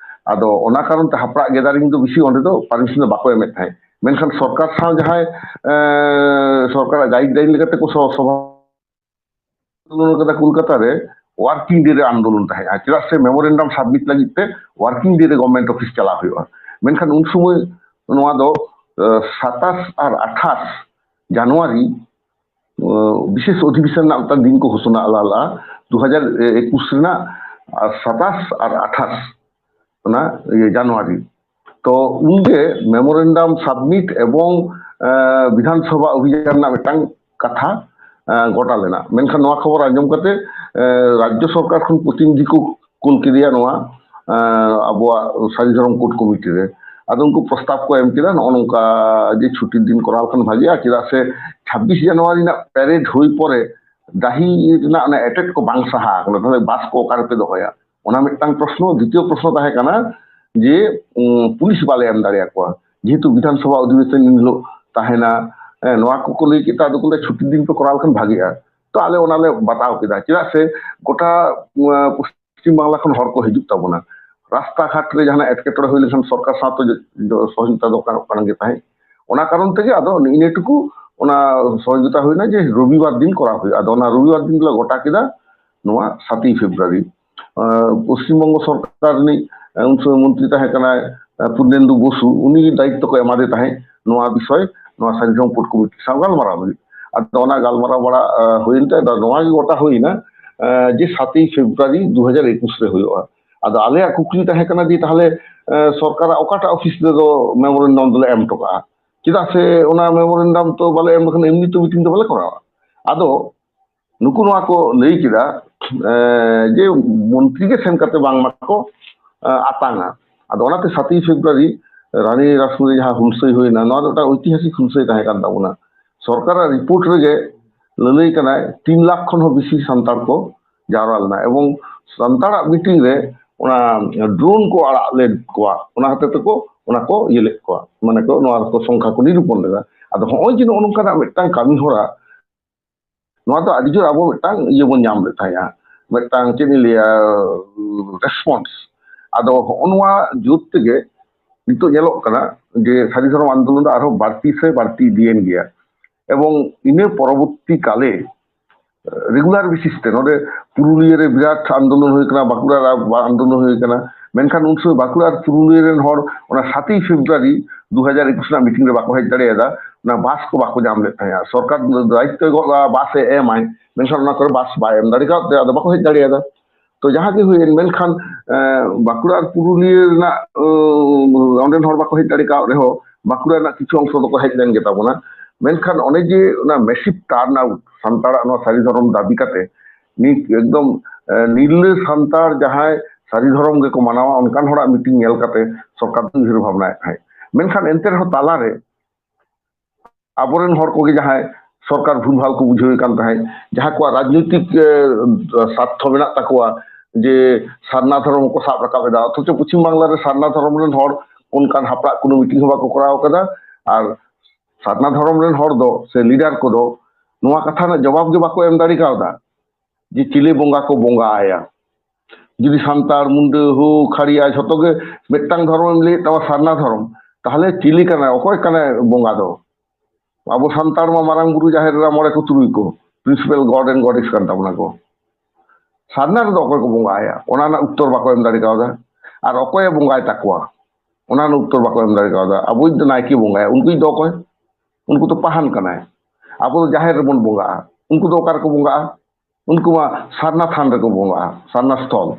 ᱟᱫᱚ ᱚᱱᱟ ᱠᱟᱨᱚᱱ ᱛᱮ ᱦᱟᱯᱲᱟᱜ ᱜᱮᱫᱟᱨᱤᱝ ᱫᱚ ᱵᱮᱥᱤ ᱚᱸᱰᱮ ᱫᱚ ᱯᱟᱨᱢᱤᱥᱚᱱ ᱫᱚ ᱵᱟᱠᱚ ᱮᱢᱮᱫ ᱛᱟᱦᱮᱸᱫ᱾ ᱢᱮᱱᱠᱷᱟᱱ ᱥᱚᱨᱠᱟᱨ ᱥᱟᱶ ᱡᱟᱦᱟᱸᱭ ᱮ, ᱥᱚᱨᱠᱟᱨᱟᱜ ᱜᱟᱭᱤᱰ ᱞᱟᱭᱤᱱ ᱞᱮᱠᱟᱛᱮ ᱠᱚ ᱥᱚ-, ᱥᱚᱵᱷᱟ ᱟᱱᱫᱳᱞᱚᱱ ᱠᱟᱫᱟ ᱠᱳᱞᱠᱟᱛᱟ ᱨᱮ, ᱳᱣᱟᱨᱠᱤᱝ ᱰᱮ ᱨᱮ ᱟᱱᱫᱳᱞᱚᱱ ᱛᱟᱦᱮᱸᱜᱼᱟ᱾ ᱪᱮᱫᱟᱜ ᱥᱮ ᱢᱮᱢᱳᱨᱮᱱᱰᱟᱢ ᱥᱟᱵᱢᱤᱴ ᱞᱟᱹᱜᱤᱫ ᱛᱮ ᱳᱣᱟᱨᱠᱤᱝ ᱰᱮ ᱨᱮ ᱜᱚᱵᱷᱚᱨᱱᱢᱮᱱᱴ ᱚᱯᱷᱤᱥ ᱪᱟᱞᱟᱣ ᱦᱩᱭᱩᱜᱼᱟ᱾ ᱢᱮᱱᱠᱷᱟᱱ ᱩᱱ ᱥᱚᱢᱚᱭ ᱱᱚᱣᱟ ᱫᱚ ᱮ, ᱥᱟᱛᱟᱥ ᱟᱨ ᱟᱴᱷᱟᱥ ᱡᱟᱱᱩᱣᱟᱨᱤ ᱮ, ᱵᱤᱥᱮᱥ ᱚᱫᱷᱤᱵᱮᱥᱚᱱ ᱨᱮᱱᱟᱜ ᱢᱤᱫᱴᱟᱝ ᱫᱤᱱ ᱠᱚ ᱜᱷᱳᱥᱚᱱᱟ ᱞᱮᱫᱼᱟ ᱫᱩ ᱦᱟᱡᱟᱨ ᱮᱠᱩᱥ ᱨᱮᱱᱟᱜ ᱟᱨ ᱥᱟᱛᱟᱥ ᱟᱨ ᱟᱴᱷᱟᱥ ᱚᱱᱟ ᱤᱭᱟᱹ ᱡᱟᱱᱩᱣᱟᱨᱤ᱾ ᱛᱚ ᱩᱱᱜᱮ ᱢᱮᱢᱳᱨᱮᱱᱰᱟᱢ ᱥᱟᱵᱢᱤᱴ ᱮᱵᱚᱝ ᱮ, ᱵᱤᱫᱷᱟᱱ ᱥᱚᱵᱷᱟ ᱚᱵᱷᱤᱡᱟᱱ ᱨᱮᱱᱟᱜ ᱢᱤᱫᱴᱟᱝ ᱠᱟᱛᱷᱟ ᱮ, ᱜᱚᱴᱟ ᱞᱮᱱᱟ᱾ ᱢᱮᱱᱠᱷᱟᱱ ᱱᱚᱣᱟ ᱠᱷᱚᱵᱚᱨ ᱟᱸᱡᱚᱢ ᱠᱟᱛᱮ ᱮ, ᱨᱟᱡᱽᱡᱚ ᱥᱚᱨᱠᱟᱨ ᱠᱷᱚᱱ ᱯᱨᱚᱛᱤᱱᱤᱫᱷᱤ ᱠᱚ ᱠᱩᱞ ᱠᱮᱫᱮᱭᱟ ᱱᱚᱣᱟ ᱮ, ᱟᱵᱚᱣᱟᱜ ᱥᱟᱹᱨᱤ ᱫᱷᱚᱨᱚᱢ ᱠᱳᱰ ᱠᱚᱢᱤᱴᱤ ᱨᱮ᱾ ᱟᱫᱚ ᱩᱱᱠᱩ ᱯᱨᱚᱥᱛᱟᱵ ᱠᱚ ᱮᱢ ᱠᱮᱫᱟ, ᱱᱚᱜᱼᱚ ᱱᱚᱝᱠᱟ ᱡᱮ ᱪᱷᱩᱴᱤᱨ ᱫᱤᱱ ᱠᱚᱨᱟᱣ ᱞᱮᱠᱷᱟᱱ ᱵᱷᱟᱜᱮᱜᱼᱟ, ᱪᱮᱫᱟᱜ ᱥᱮ ᱪᱷᱟᱵᱵᱤᱥ ᱡᱟᱱᱩᱣᱟᱨᱤ ᱨᱮᱱᱟᱜ ᱯᱮᱨᱮᱰ ᱦᱩᱭ ᱯᱚᱨᱮ ᱰᱟᱹᱦᱤ ᱨᱮᱱᱟᱜ ᱚᱱᱟ ᱮᱴᱮᱫ ᱠᱚ ᱵᱟᱝ ᱥᱟᱦᱟ ᱟᱠᱟᱱᱟ, ᱛᱟᱦᱚᱞᱮ ᱵᱟᱥ ᱠᱚ ᱚᱠᱟ ᱨᱮᱯᱮ ᱫᱚᱦᱚᱭᱟ? ᱚᱱᱟ ᱢᱤᱫᱴᱟᱝ ᱯᱨᱚᱥᱱᱚ᱾ ᱫᱤᱛᱤᱭᱚ ᱯᱨᱚᱥᱱᱚ ᱛᱟᱦᱮᱸ ᱠᱟᱱᱟ ᱡᱮ ᱩᱸ, ᱯᱩᱞᱤᱥ ᱵᱟᱞᱮ ᱮᱢ ᱫᱟᱲᱮᱭᱟᱠᱚᱣᱟ, ᱡᱮᱦᱮᱛᱩ ᱵᱤᱫᱷᱟᱱ ᱥᱚᱵᱷᱟ ᱚᱫᱷᱤᱵᱮᱥᱚᱱ ᱤᱱ ᱦᱤᱞᱳᱜ ᱛᱟᱦᱮᱱᱟ᱾ ᱦᱮᱸ, ᱱᱚᱣᱟ ᱠᱚᱠᱚ ᱞᱟᱹᱭ ᱠᱮᱫᱟ, ᱟᱫᱚ ᱠᱚ ᱞᱟᱹᱭᱟ ᱪᱷᱩᱴᱤ ᱫᱤᱱ ᱯᱮ ᱠᱚᱨᱟᱣ ᱞᱮᱠᱷᱟᱱ ᱵᱷᱟᱜᱮᱜᱼᱟ᱾ ᱛᱚ ᱟᱞᱮ ᱚᱱᱟᱞᱮ ᱵᱟᱛᱟᱣ ᱠᱮᱫᱟ, ᱪᱮᱫᱟᱜ ᱥᱮ ᱜᱚᱴᱟ ᱩᱸ, ᱯᱚᱥᱪᱤᱢ ᱵᱟᱝᱞᱟ ᱠᱷᱚᱱ ᱦᱚᱲ ᱠᱚ ᱦᱤᱡᱩᱜ ᱛᱟᱵᱚᱱᱟ᱾ ᱨᱟᱥᱛᱟ ᱜᱷᱟᱴ ᱨᱮ ᱡᱟᱦᱟᱱᱟᱜ ᱮᱴᱠᱮᱴᱚᱬᱮ ᱦᱩᱭ ᱞᱮᱱᱠᱷᱟᱱ ᱥᱚᱨᱠᱟᱨ ᱥᱟᱶᱛᱮ ᱡᱚ-, ᱡᱚ-, ᱥᱚᱦᱚᱡᱳᱜᱤᱛᱟ ᱫᱚᱨᱠᱟᱨᱚᱜ ᱠᱟᱱ ᱜᱮ ᱛᱟᱦᱮᱸᱫ᱾ ᱚᱱᱟ ᱠᱟᱨᱚᱱ ᱛᱮᱜᱮ ᱟᱫᱚ ᱱᱤᱜᱼᱤ ᱱᱤᱭᱟᱹ ᱴᱩᱠᱩ ᱚᱱᱟ ᱥᱚᱦᱚᱡᱳᱜᱤᱛᱟ ᱦᱩᱭᱱᱟ ᱡᱮ ᱨᱚᱵᱤᱵᱟᱨ ᱫᱤᱱ ᱠᱚᱨᱟᱣ ᱦᱩᱭᱩᱜᱼᱟ᱾ ᱟᱫᱚ ᱚᱱᱟ ᱨᱚᱵᱤᱵᱟᱨ ᱫᱤᱱ ᱞᱮ ᱜᱚᱴᱟ ᱠᱮᱫᱟ ᱱᱚᱣᱟ ᱥᱟᱛᱮᱭ ᱯᱷᱮᱵᱽᱨᱩᱣᱟᱨᱤ᱾ ᱟᱸ, ᱯᱚᱥᱪᱤᱢ ᱵᱚᱝᱜᱚ ᱥᱚᱨᱠᱟᱨ ᱨᱤᱱᱤᱡ, ᱟᱸ, ᱩᱱ ᱥᱚᱢᱚᱭ ᱢᱚᱱᱛᱨᱤ ᱛᱟᱦᱮᱸ ᱠᱟᱱᱟᱭ ᱯᱩᱨᱱᱮᱱᱫᱩ ᱵᱚᱥᱩ, ᱩᱱᱤ ᱫᱟᱭᱤᱛᱛᱚ ᱠᱚ ᱮᱢᱟᱫᱮ ᱛᱟᱦᱮᱸᱫ ᱱᱚᱣᱟ ᱵᱤᱥᱚᱭ, ᱱᱚᱣᱟ ᱥᱟᱨᱤ ᱫᱷᱚᱨᱚᱢ ᱯᱳᱨᱰ ᱠᱚᱢᱤᱴᱤ ᱥᱟᱶ ᱜᱟᱞᱢᱟᱨᱟᱣ ᱞᱟᱹᱜᱤᱫ᱾ ᱟᱫᱚ ᱚᱱᱟ ᱜᱟᱞᱢᱟᱨᱟᱣ ᱵᱟᱲᱟ ᱦᱩᱭᱮᱱ ᱛᱮ ᱟᱫᱚ ᱱᱚᱣᱟ ᱜᱮ ᱜᱚᱴᱟ ᱦᱩᱭᱱᱟ ᱡᱮ ᱥᱟᱛᱮᱭ ᱯᱷᱮᱵᱽᱨᱩᱣᱟᱨᱤ ᱫᱩ ᱦᱟᱡᱟᱨ ᱮᱠᱩᱥ ᱨᱮ ᱦᱩᱭᱩᱜᱼᱟ᱾ ᱟᱫᱚ ᱟᱞᱮᱭᱟᱜ ᱠᱩᱠᱞᱤ ᱛᱟᱦᱮᱸ ᱠᱟᱱᱟ ᱡᱮ ᱛᱟᱦᱚᱞᱮ ᱥᱚᱨᱠᱟᱨᱟᱜ ᱚᱠᱟᱴᱟᱜ ᱚᱯᱷᱤᱥ ᱨᱮᱫᱚ ᱢᱮᱢᱳᱨᱮᱱᱰᱟᱢ ᱫᱚᱞᱮ ᱮᱢ ᱦᱚᱴᱚ ᱠᱟᱜᱼᱟ? ᱪᱮᱫᱟᱜ ᱥᱮ ᱚᱱᱟ ᱢᱮᱢᱳᱨᱮᱱᱰᱟᱢ ᱛᱚ ᱵᱟᱞᱮ ᱮᱢ ᱞᱮᱠᱷᱟᱱ ᱮᱢᱱᱤ ᱛᱚ ᱢᱤᱴᱤᱝ ᱫᱚ ᱵᱟᱞᱮ ᱠᱚᱨᱟᱣᱟ᱾ ᱟᱫᱚ ᱱᱩᱠᱩ ᱱᱚᱣᱟ ᱠᱚ ᱞᱟᱹᱭ ᱠᱮᱫᱟ ᱡᱮ ᱢᱚᱱᱛᱨᱤ ᱜᱮ ᱥᱮᱱ ᱠᱟᱛᱮ ᱵᱟᱝᱢᱟ ᱠᱚ ᱟᱛᱟᱝᱟ᱾ ᱟᱫᱚ ᱚᱱᱟᱛᱮ ᱥᱟᱛᱮᱭ ᱯᱷᱮᱵᱽᱨᱩᱣᱟᱨᱤ ᱨᱟᱱᱤ ᱨᱟᱥᱢᱩᱱᱤ ᱡᱟᱦᱟᱸ ᱦᱩᱞᱥᱟᱹᱭ ᱦᱩᱭᱱᱟ, ᱱᱚᱣᱟ ᱫᱚ ᱢᱤᱫᱴᱟᱝ ᱳᱭᱛᱤᱦᱟᱥᱤᱠ ᱦᱩᱞᱥᱟᱹᱭ ᱛᱟᱦᱮᱸ ᱠᱟᱱ ᱛᱟᱵᱚᱱᱟ᱾ ᱥᱚᱨᱠᱟᱨᱟᱜ ᱨᱤᱯᱳᱨᱴ ᱨᱮᱜᱮ ᱞᱟᱹᱞᱟᱹᱭ ᱠᱟᱱᱟᱭ ᱛᱤᱱ ᱞᱟᱠᱷ ᱠᱷᱚᱱ ᱦᱚᱸ ᱵᱮᱥᱤ ᱥᱟᱱᱛᱟᱲ ᱠᱚ ᱡᱟᱣᱨᱟ ᱞᱮᱱᱟ ᱮᱵᱚᱝ ᱥᱟᱱᱛᱟᱲᱟᱜ ᱢᱤᱴᱤᱝ ᱨᱮ ᱚᱱᱟ ᱰᱨᱳᱱ ᱠᱚ ᱟᱲᱟᱜ ᱞᱮᱫ ᱠᱚᱣᱟ, ᱚᱱᱟ ᱦᱚᱛᱮ ᱛᱮᱠᱚ ᱚᱱᱟ ᱠᱚ ᱤᱭᱟᱹ ᱞᱮᱫ ᱠᱚᱣᱟ, ᱢᱟᱱᱮ ᱠᱚ ᱱᱚᱣᱟ ᱠᱚ ᱥᱚᱝᱠᱷᱟ ᱠᱚ ᱱᱤᱨᱩᱯᱚᱱ ᱞᱮᱫᱟ᱾ ᱟᱫᱚ ᱦᱚᱸᱜᱼᱚᱭ ᱡᱮ ᱱᱚᱜᱼᱚ ᱱᱚᱝᱠᱟᱱᱟᱜ ᱢᱤᱫᱴᱟᱝ ᱠᱟᱹᱢᱤ ᱦᱚᱨᱟ, ᱱᱚᱣᱟ ᱫᱚ ᱟᱹᱰᱤ ᱡᱳᱨ ᱟᱵᱚ ᱢᱤᱫᱴᱟᱝ ᱤᱭᱟᱹ ᱵᱚᱱ ᱧᱟᱢ ᱞᱮᱫ ᱛᱟᱦᱮᱸᱜᱼᱟ, ᱢᱤᱫᱴᱟᱝ ᱪᱮᱫ ᱤᱧ ᱞᱟᱹᱭᱟ, ᱨᱮᱥᱯᱚᱱᱥ᱾ ᱟᱫᱚ ᱦᱚᱸᱜᱼᱚ ᱱᱚᱣᱟ ᱡᱳᱨ ᱛᱮᱜᱮ ᱱᱤᱛᱚᱜ ᱧᱮᱞᱚᱜ ᱠᱟᱱᱟ ᱡᱮ ᱥᱟᱹᱨᱤ ᱫᱷᱚᱨᱚᱢ ᱟᱱᱫᱳᱞᱚᱱ ᱫᱚ ᱟᱨᱦᱚᱸ ᱵᱟᱹᱲᱛᱤ ᱥᱮ ᱵᱟᱹᱲᱛᱤ ᱤᱫᱤᱭᱮᱱ ᱜᱮᱭᱟ᱾ ᱮᱵᱚᱝ ᱤᱱᱟᱹ ᱯᱚᱨᱚᱵᱚᱨᱛᱤ ᱠᱟᱞᱮ ᱨᱮᱜᱩᱞᱟᱨ ᱵᱮᱥᱤᱥ ᱛᱮ ᱱᱚᱰᱮ ᱯᱩᱨᱩᱞᱤᱭᱟᱹ ᱨᱮ ᱵᱤᱨᱟᱴ ᱟᱱᱫᱳᱞᱚᱱ ᱦᱩᱭ ᱠᱟᱱᱟ, ᱵᱟᱸᱠᱩᱲᱟ ᱨᱮ ᱟᱱᱫᱳᱞᱚᱱ ᱦᱩᱭ ᱠᱟᱱᱟ, ᱢᱮᱱᱠᱷᱟᱱ ᱩᱱ ᱥᱚᱢᱚᱭ ᱵᱟᱸᱠᱩᱲᱟ ᱟᱨ ᱯᱩᱨᱩᱞᱤᱭᱟᱹ ᱨᱮᱱ ᱦᱚᱲ ᱚᱱᱟ ᱥᱟᱛᱮᱭ ᱯᱷᱮᱵᱽᱨᱩᱣᱟᱨᱤ ᱫᱩ ᱦᱟᱡᱟᱨ ᱮᱠᱩᱥ ᱨᱮᱱᱟᱜ ᱢᱤᱴᱤᱝ ᱨᱮ ᱵᱟᱠᱚ ᱦᱮᱡ ᱫᱟᱲᱮᱭᱟᱫᱟ, ᱚᱱᱟ ᱵᱟᱥ ᱠᱚ ᱵᱟᱠᱚ ᱧᱟᱢ ᱞᱮᱫ ᱛᱟᱦᱮᱸᱫ᱾ ᱥᱚᱨᱠᱟᱨ ᱫᱟᱭᱤᱛᱛᱚᱭ ᱜᱚᱜ ᱞᱟᱜᱼᱟ, ᱵᱟᱥ ᱮ ᱮᱢᱟᱭ, ᱢᱮᱱᱠᱷᱟᱱ ᱚᱱᱟ ᱠᱚᱨᱮ ᱵᱟᱥ ᱵᱟᱭ ᱮᱢ ᱫᱟᱲᱮ ᱠᱟᱣᱫ ᱛᱮ ᱟᱫᱚ ᱵᱟᱠᱚ ᱦᱮᱡ ᱫᱟᱲᱮᱭᱟᱫᱟ᱾ ᱛᱚ ᱡᱟᱦᱟᱸ ᱜᱮ ᱦᱩᱭᱮᱱ, ᱢᱮᱱᱠᱷᱟᱱ ᱵᱟᱸᱠᱩᱲᱟ ᱟᱨ ᱯᱩᱨᱩᱞᱤᱭᱟᱹ ᱨᱮᱱᱟᱜ ᱚᱸᱰᱮᱱ ᱦᱚᱲ ᱵᱟᱠᱚ ᱦᱮᱡ ᱫᱟᱲᱮ ᱠᱟᱣᱫ ᱨᱮᱦᱚᱸ ᱵᱟᱸᱠᱩᱲᱟ ᱨᱮᱱᱟᱜ ᱠᱤᱪᱷᱩ ᱚᱝᱥᱚ ᱫᱚᱠᱚ ᱦᱮᱡ ᱞᱮᱱ ᱜᱮᱛᱟ ᱵᱚᱱᱟ᱾ ᱢᱮᱱᱠᱷᱟᱱ ᱚᱱᱮ ᱡᱮ ᱚᱱᱟ ᱢᱮᱥᱤᱵᱷ ᱴᱟᱨᱱ ᱟᱣᱩᱴ ᱥᱟᱱᱛᱟᱲᱟᱜ ᱱᱚᱣᱟ ᱥᱟᱹᱨᱤ ᱫᱷᱚᱨᱚᱢ ᱫᱟᱹᱵᱤ ᱠᱟᱛᱮ ᱱᱤᱛ ᱮᱠᱫᱚᱢ ᱱᱤᱨᱞᱟᱹ ᱥᱟᱱᱛᱟᱲ ᱡᱟᱦᱟᱸᱭ ᱥᱟᱹᱨᱤ ᱫᱷᱚᱨᱚᱢ ᱜᱮᱠᱚ ᱢᱟᱱᱟᱣᱟ ᱚᱱᱠᱟᱱ ᱦᱚᱲᱟᱜ ᱢᱤᱴᱤᱝ ᱧᱮᱞ ᱠᱟᱛᱮ ᱥᱚᱨᱠᱟᱨ ᱫᱚ ᱩᱭᱦᱟᱹᱨ ᱵᱷᱟᱵᱽᱱᱟᱭᱮᱫ ᱛᱟᱦᱮᱸᱫ᱾ ᱢᱮᱱᱠᱷᱟᱱ ᱮᱱᱛᱮ ᱨᱮᱦᱚᱸ ᱛᱟᱞᱟᱨᱮ ᱟᱵᱚᱨᱮᱱ ᱦᱚᱲ ᱠᱚᱜᱮ ᱡᱟᱦᱟᱸᱭ ᱥᱚᱨᱠᱟᱨ ᱵᱷᱩᱞᱵᱷᱟᱞ ᱠᱚ ᱵᱩᱡᱷᱟᱹᱣᱮᱫ ᱠᱟᱱ ᱛᱟᱦᱮᱸᱫ, ᱡᱟᱦᱟᱸ ᱠᱚᱣᱟᱜ ᱨᱟᱡᱽᱱᱳᱭᱛᱤᱠ ᱥᱟᱨᱛᱷᱚ ᱢᱮᱱᱟᱜ ᱛᱟᱠᱚᱣᱟ ᱡᱮ ᱥᱟᱨᱱᱟ ᱫᱷᱚᱨᱚᱢ ᱦᱚᱸᱠᱚ ᱥᱟᱵ ᱨᱟᱠᱟᱵ ᱮᱫᱟ, ᱚᱛᱷᱚᱪᱚ ᱯᱚᱪᱷᱤᱢ ᱵᱟᱝᱞᱟ ᱨᱮ ᱥᱟᱨᱱᱟ ᱫᱷᱚᱨᱚᱢ ᱨᱮᱱ ᱦᱚᱲ ᱚᱱᱠᱟᱱ ᱦᱟᱯᱲᱟᱜ ᱠᱳᱱᱳ ᱢᱤᱴᱤᱝ ᱦᱚᱸ ᱵᱟᱠᱚ ᱠᱚᱨᱟᱣ ᱠᱟᱫᱟ᱾ ᱟᱨ ᱥᱟᱨᱱᱟ ᱫᱷᱚᱨᱚᱢ ᱨᱮᱱ ᱦᱚᱲ ᱫᱚ ᱥᱮ ᱞᱤᱰᱟᱨ ᱠᱚᱫᱚ ᱱᱚᱣᱟ ᱠᱟᱛᱷᱟ ᱨᱮᱱᱟᱜ ᱡᱚᱵᱟᱵ ᱜᱮ ᱵᱟᱠᱚ ᱮᱢ ᱫᱟᱲᱮ ᱠᱟᱣᱫᱟ ᱡᱮ ᱪᱤᱞᱤ ᱵᱚᱸᱜᱟ ᱠᱚ ᱵᱚᱸᱜᱟ ᱟᱭᱟ᱾ ᱡᱩᱫᱤ ᱥᱟᱱᱛᱟᱲ, ᱢᱩᱱᱰᱟᱹ, ᱦᱳ, ᱠᱷᱟᱲᱤᱭᱟ ᱡᱷᱚᱛᱚ ᱜᱮ ᱢᱤᱫᱴᱟᱝ ᱫᱷᱚᱨᱚᱢ ᱮᱢ ᱞᱟᱹᱭᱮᱫ ᱛᱟᱢᱟ ᱥᱟᱨᱱᱟ ᱫᱷᱚᱨᱚᱢ, ᱛᱟᱦᱚᱞᱮ ᱪᱤᱞᱤ ᱠᱟᱱᱟᱭ, ᱚᱠᱚᱭ ᱠᱟᱱᱟᱭ ᱵᱚᱸᱜᱟ ᱫᱚ? ᱟᱵᱚ ᱥᱟᱱᱛᱟᱲ ᱢᱟ ᱢᱟᱨᱟᱝ ᱵᱩᱨᱩ, ᱡᱟᱦᱮᱨ ᱮᱨᱟ, ᱢᱚᱬᱮ ᱠᱚ ᱛᱩᱨᱩᱭ ᱠᱚ principal god and goddess ᱠᱟᱱ ᱛᱟᱵᱚᱱᱟ ᱠᱚ᱾ ᱥᱟᱨᱱᱟ ᱨᱮᱫᱚ ᱚᱠᱚᱭ ᱠᱚ ᱵᱚᱸᱜᱟ ᱟᱭᱟ, ᱚᱱᱟ ᱨᱮᱱᱟᱜ ᱩᱛᱛᱚᱨ ᱵᱟᱠᱚ ᱮᱢ ᱫᱟᱲᱮ ᱠᱟᱣᱫᱟ᱾ ᱟᱨ ᱚᱠᱚᱭᱮ ᱵᱚᱸᱜᱟᱭ ᱛᱟᱠᱚᱣᱟ? ᱚᱱᱟ ᱨᱮᱱᱟᱜ ᱩᱛᱛᱚᱨ ᱵᱟᱠᱚ ᱮᱢ ᱫᱟᱲᱮ ᱠᱟᱣᱫᱟ᱾ ᱟᱵᱚᱭᱤᱡ ᱫᱚ ᱱᱟᱭᱠᱮ ᱵᱚᱸᱜᱟᱭᱟ, ᱩᱱᱠᱩᱭᱤᱡ ᱫᱚ ᱚᱠᱚᱭ? ᱩᱱᱠᱩ ᱫᱚ ᱯᱟᱦᱟᱱ ᱠᱟᱱᱟᱭ᱾ ᱟᱵᱚ ᱫᱚ ᱡᱟᱦᱮᱨ ᱨᱮᱵᱚᱱ ᱵᱚᱸᱜᱟᱜᱼᱟ, ᱩᱱᱠᱩ ᱫᱚ ᱚᱠᱟ ᱨᱮᱠᱚ ᱵᱚᱸᱜᱟᱜᱼᱟ? ᱩᱱᱠᱩ ᱢᱟ ᱥᱟᱨᱱᱟ ᱛᱷᱟᱱ ᱨᱮᱠᱚ ᱵᱚᱸᱜᱟᱜᱼᱟ, ᱥᱟᱨᱱᱟ ᱥᱛᱷᱚᱞ᱾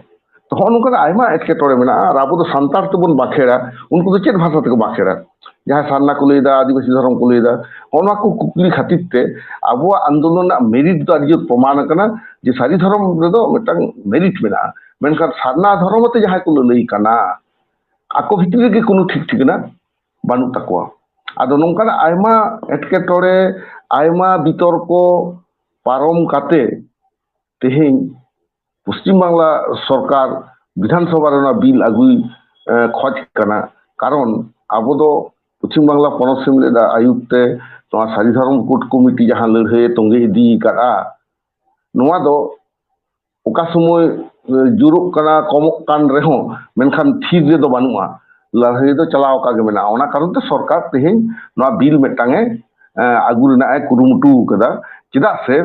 ᱛᱚ, ᱦᱚᱸᱜᱼᱚ ᱱᱚᱝᱠᱟᱱᱟᱜ ᱟᱭᱢᱟ ᱮᱴᱠᱮᱴᱚᱬᱮ ᱢᱮᱱᱟᱜᱼᱟ᱾ ᱟᱨ ᱟᱵᱚ ᱫᱚ ᱥᱟᱱᱛᱟᱲ ᱛᱮᱵᱚᱱ ᱵᱟᱸᱠᱷᱮᱲᱟ, ᱩᱱᱠᱩ ᱫᱚ ᱪᱮᱫ ᱵᱷᱟᱥᱟ ᱛᱮᱠᱚ ᱵᱟᱸᱠᱷᱮᱲᱟ? ᱡᱟᱦᱟᱸᱭ ᱥᱟᱨᱱᱟ ᱠᱚ ᱞᱟᱹᱭᱫᱟ, ᱟᱹᱫᱤᱵᱟᱹᱥᱤ ᱫᱷᱚᱨᱚᱢ ᱠᱚ ᱞᱟᱹᱭᱫᱟ, ᱦᱚᱸᱜᱼᱚ ᱱᱚᱣᱟ ᱠᱚ ᱠᱩᱠᱞᱤ ᱠᱷᱟᱹᱛᱤᱨ ᱛᱮ ᱟᱵᱚᱣᱟᱜ ᱟᱱᱫᱳᱞᱚᱱ ᱨᱮᱱᱟᱜ ᱢᱮᱨᱤᱴ ᱫᱚ ᱟᱹᱰᱤ ᱡᱳᱨ ᱯᱨᱚᱢᱟᱱ ᱟᱠᱟᱱᱟ ᱡᱮ ᱥᱟᱹᱨᱤ ᱫᱷᱚᱨᱚᱢ ᱨᱮᱫᱚ ᱢᱤᱫᱴᱟᱝ ᱢᱮᱨᱤᱴ ᱢᱮᱱᱟᱜᱼᱟ, ᱢᱮᱱᱠᱷᱟᱱ ᱥᱟᱨᱱᱟ ᱫᱷᱚᱨᱚᱢ ᱟᱛᱮ ᱡᱟᱦᱟᱸᱭ ᱠᱚ ᱞᱟᱹᱞᱟᱹᱭ ᱠᱟᱱᱟ, ᱟᱠᱚ ᱵᱷᱤᱛᱨᱤ ᱨᱮᱜᱮ ᱠᱳᱱᱳ ᱴᱷᱤᱠ ᱴᱷᱤᱠᱟᱹᱱᱟ ᱵᱟᱹᱱᱩᱜ ᱛᱟᱠᱚᱣᱟ᱾ ᱟᱫᱚ ᱱᱚᱝᱠᱟᱱᱟᱜ ᱟᱭᱢᱟ ᱮᱴᱠᱮᱴᱚᱬᱮ, ᱟᱭᱢᱟ ᱵᱤᱛᱚᱨᱠᱚ ᱯᱟᱨᱚᱢ ᱠᱟᱛᱮ ᱛᱮᱦᱮᱧ ᱯᱚᱥᱪᱤᱢ ᱵᱟᱝᱞᱟ ᱥᱚᱨᱠᱟᱨ ᱵᱤᱫᱷᱟᱱ ᱥᱚᱵᱷᱟ ᱨᱮ ᱚᱱᱟ ᱵᱤᱞ ᱟᱹᱜᱩᱭ, ᱮ, ᱠᱷᱚᱡᱽ ᱠᱟᱱᱟ᱾ ᱠᱟᱨᱚᱱ ᱟᱵᱚ ᱫᱚ ᱯᱚᱪᱷᱤᱢ ᱵᱟᱝᱞᱟ ᱯᱚᱱᱚᱛ ᱥᱮᱢᱞᱮᱫ ᱟᱜ ᱟᱹᱭᱩᱨ ᱛᱮ ᱱᱚᱣᱟ ᱥᱟᱹᱨᱤ ᱫᱷᱚᱨᱚᱢ ᱠᱳᱰ ᱠᱚᱢᱤᱴᱤ ᱡᱟᱦᱟᱸ ᱞᱟᱹᱲᱦᱟᱹᱭ ᱮ ᱛᱚᱸᱜᱮ ᱤᱫᱤ ᱟᱠᱟᱫᱼᱟ, ᱱᱚᱣᱟ ᱫᱚ ᱚᱠᱟ ᱥᱚᱢᱚᱭ, ᱮ, ᱡᱳᱨᱳᱜ ᱠᱟᱱᱟ, ᱠᱚᱢᱚᱜ ᱠᱟᱱ ᱨᱮᱦᱚᱸ, ᱢᱮᱱᱠᱷᱟᱱ ᱛᱷᱤᱨ ᱨᱮᱫᱚ ᱵᱟᱹᱱᱩᱜᱼᱟ᱾ ᱞᱟᱹᱲᱦᱟᱹᱭ ᱫᱚ ᱪᱟᱞᱟᱣ ᱟᱠᱟ ᱜᱮ ᱢᱮᱱᱟᱜᱼᱟ᱾ ᱚᱱᱟ ᱠᱟᱨᱚᱱ ᱛᱮ ᱥᱚᱨᱠᱟᱨ ᱛᱮᱦᱮᱧ ᱱᱚᱣᱟ ᱵᱤᱞ ᱢᱤᱫᱴᱟᱝ ᱮ, ᱮ, ᱟᱹᱜᱩ ᱨᱮᱱᱟᱜ ᱮ ᱠᱩᱨᱩᱢᱩᱴᱩ ᱟᱠᱟᱫᱟ᱾ ᱪᱮᱫᱟᱜ ᱥᱮ,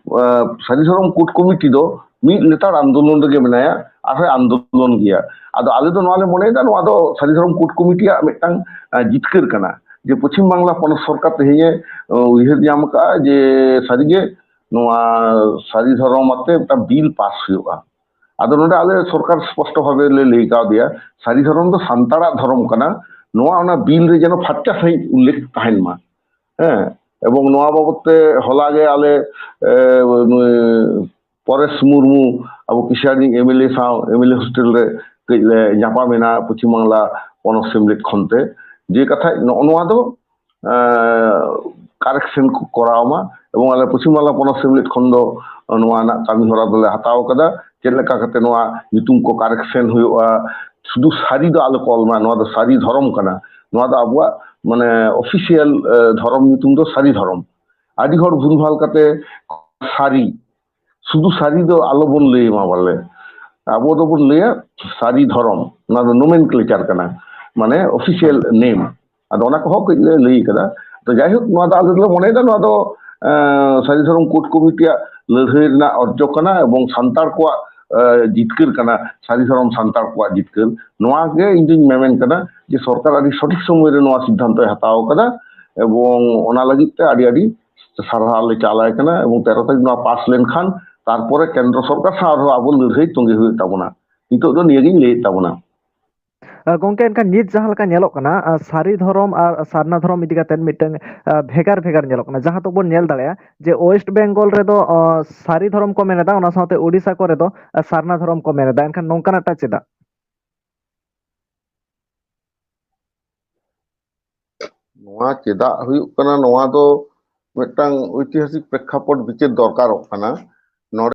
ᱮ, ᱥᱟᱹᱨᱤ ᱫᱷᱚᱨᱚᱢ ᱠᱳᱰ ᱠᱚᱢᱤᱴᱤ ᱫᱚ ᱢᱤᱫ ᱞᱮᱛᱟᱲ ᱟᱱᱫᱳᱞᱚᱱ ᱨᱮᱜᱮ ᱢᱮᱱᱟᱭᱟ, ᱟᱨᱦᱚᱸᱭ ᱟᱱᱫᱳᱞᱚᱱ ᱜᱮᱭᱟ᱾ ᱟᱫᱚ ᱟᱞᱮ ᱫᱚ ᱱᱚᱣᱟ ᱞᱮ ᱢᱚᱱᱮᱭᱮᱫᱟ, ᱱᱚᱣᱟ ᱫᱚ ᱥᱟᱹᱨᱤ ᱫᱷᱚᱨᱚᱢ ᱠᱳᱰ ᱠᱚᱢᱤᱴᱤᱭᱟᱜ ᱢᱤᱫᱴᱟᱝ, ᱮ, ᱡᱤᱛᱠᱟᱹᱨ ᱠᱟᱱᱟ ᱡᱮ ᱯᱚᱪᱷᱤᱢ ᱵᱟᱝᱞᱟ ᱯᱚᱱᱚᱛ ᱥᱚᱨᱠᱟᱨ ᱛᱮᱦᱮᱧ ᱮ, ᱮ, ᱩᱭᱦᱟᱹᱨ ᱧᱟᱢ ᱟᱠᱟᱫᱼᱟ ᱡᱮ ᱥᱟᱹᱨᱤᱜᱮ ᱱᱚᱣᱟ ᱥᱟᱹᱨᱤ ᱫᱷᱚᱨᱚᱢ ᱟᱛᱮ ᱢᱤᱫᱴᱟᱝ ᱵᱤᱞ ᱯᱟᱥ ᱦᱩᱭᱩᱜᱼᱟ᱾ ᱟᱫᱚ ᱱᱚᱰᱮ ᱟᱞᱮ ᱥᱚᱨᱠᱟᱨ ᱥᱯᱚᱥᱴᱚ ᱵᱷᱟᱵᱮ ᱞᱮ ᱞᱟᱹᱭ ᱠᱟᱣᱫᱮᱭᱟ, ᱥᱟᱹᱨᱤ ᱫᱷᱚᱨᱚᱢ ᱫᱚ ᱥᱟᱱᱛᱟᱲᱟᱜ ᱫᱷᱚᱨᱚᱢ ᱠᱟᱱᱟ, ᱱᱚᱣᱟ ᱚᱱᱟ ᱵᱤᱞ ᱨᱮ ᱡᱮᱱᱚ ᱯᱷᱟᱨᱪᱟ ᱥᱟᱺᱦᱤᱡ ᱩᱞᱞᱮᱠᱷ ᱛᱟᱦᱮᱱ ᱢᱟ᱾ ᱦᱮᱸ, ᱮᱵᱚᱝ ᱱᱚᱣᱟ ᱵᱟᱵᱚᱛ ᱛᱮ ᱦᱚᱞᱟ ᱜᱮ ᱟᱞᱮ, ᱮ, ᱱᱩᱭ ᱯᱚᱨᱮᱥ ᱢᱩᱨᱢᱩ, ᱟᱵᱚ ᱯᱤᱥᱟᱨᱤ ᱮᱢᱮᱞᱮ ᱥᱟᱶ ᱮᱢᱮᱞᱮ ᱦᱳᱥᱴᱮᱞ ᱨᱮ ᱠᱟᱹᱡ ᱞᱮ ᱧᱟᱯᱟᱢ ᱮᱱᱟ ᱯᱚᱪᱷᱤᱢ ᱵᱟᱝᱞᱟ ᱯᱚᱱᱚᱛ ᱥᱮᱢᱞᱮᱫ ᱠᱷᱚᱱ ᱛᱮ᱾ ᱡᱮ ᱠᱟᱛᱷᱟ ᱱᱚᱜᱼᱚ ᱱᱚᱣᱟ ᱫᱚ, ᱮ, ᱠᱟᱨᱮᱠᱥᱮᱱ ᱠᱚ ᱠᱚᱨᱟᱣ ᱢᱟ, ᱮᱵᱚᱝ ᱟᱞᱮ ᱯᱚᱪᱷᱤᱢ ᱵᱟᱝᱞᱟ ᱯᱚᱱᱚᱛ ᱥᱮᱢᱞᱮᱫ ᱠᱷᱚᱱ ᱫᱚ ᱱᱚᱣᱟ ᱨᱮᱱᱟᱜ ᱠᱟᱹᱢᱤ ᱦᱚᱨᱟ ᱫᱚᱞᱮ ᱦᱟᱛᱟᱣ ᱟᱠᱟᱫᱟ᱾ ᱪᱮᱫ ᱞᱮᱠᱟ ᱠᱟᱛᱮ ᱱᱚᱣᱟ ᱧᱩᱛᱩᱢ ᱠᱚ ᱠᱟᱨᱮᱠᱥᱮᱱ ᱦᱩᱭᱩᱜᱼᱟ, ᱥᱩᱫᱷᱩ ᱥᱟᱹᱨᱤ ᱫᱚ ᱟᱞᱚ ᱠᱚ ᱚᱞ ᱢᱟ, ᱱᱚᱣᱟ ᱫᱚ ᱥᱟᱹᱨᱤ ᱫᱷᱚᱨᱚᱢ ᱠᱟᱱᱟ, ᱱᱚᱣᱟ ᱫᱚ ᱟᱵᱚᱣᱟᱜ ᱢᱟᱱᱮ ᱚᱯᱷᱤᱥᱤᱭᱟᱞ, ᱮ, ᱫᱷᱚᱨᱚᱢ ᱧᱩᱛᱩᱢ ᱫᱚ ᱥᱟᱹᱨᱤ ᱫᱷᱚᱨᱚᱢ᱾ ᱟᱹᱰᱤ ᱦᱚᱲ ᱵᱷᱩᱞ ᱵᱷᱟᱞ ᱠᱟᱛᱮ ᱥᱟᱹᱨᱤ, ᱥᱩᱫᱷᱩ ᱥᱟᱹᱨᱤ ᱫᱚ ᱟᱞᱚᱵᱚᱱ ᱞᱟᱹᱭ ᱢᱟ ᱵᱚᱞᱮ, ᱟᱵᱚ ᱫᱚᱵᱚᱱ ᱞᱟᱹᱭᱟ ᱥᱟᱹᱨᱤ ᱫᱷᱚᱨᱚᱢ, ᱚᱱᱟ ᱫᱚ ᱱᱳᱢᱮᱱᱠᱞᱮᱪᱟᱨ ᱠᱟᱱᱟ, ᱢᱟᱱᱮ ᱚᱯᱷᱤᱥᱤᱭᱟᱞ ᱱᱮᱢ᱾ ᱟᱫᱚ ᱚᱱᱟ ᱠᱚᱦᱚᱸ ᱠᱟᱹᱡ ᱞᱮ ᱞᱟᱹᱭ ᱠᱟᱫᱟ᱾ ᱛᱚ ᱡᱟᱭᱦᱳᱠ, ᱱᱚᱣᱟ ᱫᱚ ᱟᱞᱮ ᱫᱚᱞᱮ ᱢᱚᱱᱮᱭᱮᱫᱟ ᱱᱚᱣᱟ ᱫᱚ, ᱮᱸ, ᱥᱟᱹᱨᱤ ᱫᱷᱚᱨᱚᱢ ᱠᱳᱰ ᱠᱚᱢᱤᱴᱤᱭᱟᱜ ᱞᱟᱹᱲᱦᱟᱹᱭ ᱨᱮᱱᱟᱜ ᱚᱨᱡᱚ ᱠᱟᱱᱟ ᱮᱵᱚᱝ ᱥᱟᱱᱛᱟᱲ ᱠᱚᱣᱟᱜ ᱡᱤᱛᱠᱟᱹᱨ ᱠᱟᱱᱟ, ᱥᱟᱹᱨᱤ ᱫᱷᱚᱨᱚᱢ ᱥᱟᱱᱛᱟᱲ ᱠᱚᱣᱟᱜ ᱡᱤᱛᱠᱟᱹᱨ᱾ ᱱᱚᱣᱟ ᱜᱮ ᱤᱧ ᱫᱩᱧ ᱢᱮᱢᱮᱱ ᱠᱟᱱᱟ ᱡᱮ ᱥᱚᱨᱠᱟᱨ ᱟᱹᱰᱤ ᱥᱚᱴᱷᱤᱠ ᱥᱚᱢᱚᱭ ᱨᱮ ᱱᱚᱣᱟ ᱥᱤᱫᱽᱫᱷᱟᱱᱛᱚᱭ ᱦᱟᱛᱟᱣ ᱠᱟᱫᱟ, ᱮᱵᱚᱝ ᱚᱱᱟ ᱞᱟᱹᱜᱤᱫ ᱛᱮ ᱟᱹᱰᱤ ᱟᱹᱰᱤ ᱥᱟᱨᱦᱟᱣ ᱞᱮ ᱪᱟᱞᱟᱭ ᱠᱟᱱᱟ᱾ ᱮᱵᱚᱝ ᱛᱮᱨᱚ ᱛᱟᱹᱨᱤᱠᱷ ᱱᱚᱣᱟ ᱯᱟᱥ ᱞᱮᱱᱠᱷᱟᱱ ᱛᱟᱨᱯᱚᱨᱮ ᱠᱮᱱᱫᱨᱚ ᱥᱚᱨᱠᱟᱨ ᱥᱟᱶ ᱟᱨᱦᱚᱸ ᱟᱵᱚ ᱞᱟᱹᱲᱦᱟᱹᱭ ᱛᱚᱸᱜᱮ ᱦᱩᱭᱩᱜ ᱛᱟᱵᱚᱱᱟ᱾ ᱱᱤᱛᱚᱜ ᱫᱚ ᱱᱤᱭᱟᱹᱜᱤᱧ ᱞᱟᱹᱭᱮᱫ ᱛᱟᱵᱚᱱᱟ᱾ ᱜᱚᱝᱠᱮ, ᱮᱱᱠᱷᱟᱱ ᱱᱤᱛ ᱡᱟᱦᱟᱸ ᱞᱮᱠᱟ ᱧᱮᱞᱚᱜ ᱠᱟᱱᱟ, ᱥᱟᱹᱨᱤ ᱫᱷᱚᱨᱚᱢ ᱟᱨ ᱥᱟᱨᱱᱟ ᱫᱷᱚᱨᱚᱢ ᱤᱫᱤ ᱠᱟᱛᱮ ᱢᱤᱫᱴᱟᱝ ᱵᱷᱮᱜᱟᱨ ᱵᱷᱮᱜᱟᱨ ᱧᱮᱞᱚᱜ ᱠᱟᱱᱟ, ᱡᱟᱦᱟᱸ ᱫᱚᱵᱚᱱ ᱧᱮᱞ ᱫᱟᱲᱮᱭᱟᱜᱼᱟ ᱡᱮ ᱳᱭᱮᱥᱴ ᱵᱮᱝᱜᱚᱞ ᱨᱮᱫᱚ ᱥᱟᱹᱨᱤ ᱫᱷᱚᱨᱚᱢ ᱠᱚ ᱢᱮᱱ ᱮᱫᱟ, ᱚᱱᱟ ᱥᱟᱶᱛᱮ ᱳᱰᱤᱥᱟ ᱠᱚᱨᱮ ᱫᱚ ᱥᱟᱨᱱᱟ ᱫᱷᱚᱨᱚᱢ ᱠᱚ ᱢᱮᱱ ᱮᱫᱟ᱾ ᱮᱱᱠᱷᱟᱱ ᱱᱚᱝᱠᱟᱱᱟᱜ ᱴᱟ ᱪᱮᱫᱟᱜ? ᱱᱚᱣᱟ ᱪᱮᱫᱟᱜ ᱦᱩᱭᱩᱜ ᱠᱟᱱᱟ, ᱱᱚᱣᱟ ᱫᱚ ᱢᱤᱫᱴᱟᱝ ᱳᱭᱛᱤᱦᱟᱥᱤᱠ ᱯᱨᱮᱠᱠᱷᱟᱯᱚᱴ ᱵᱤᱪᱟᱹᱨ ᱫᱚᱨᱠᱟᱨᱚᱜ ᱠᱟᱱᱟ᱾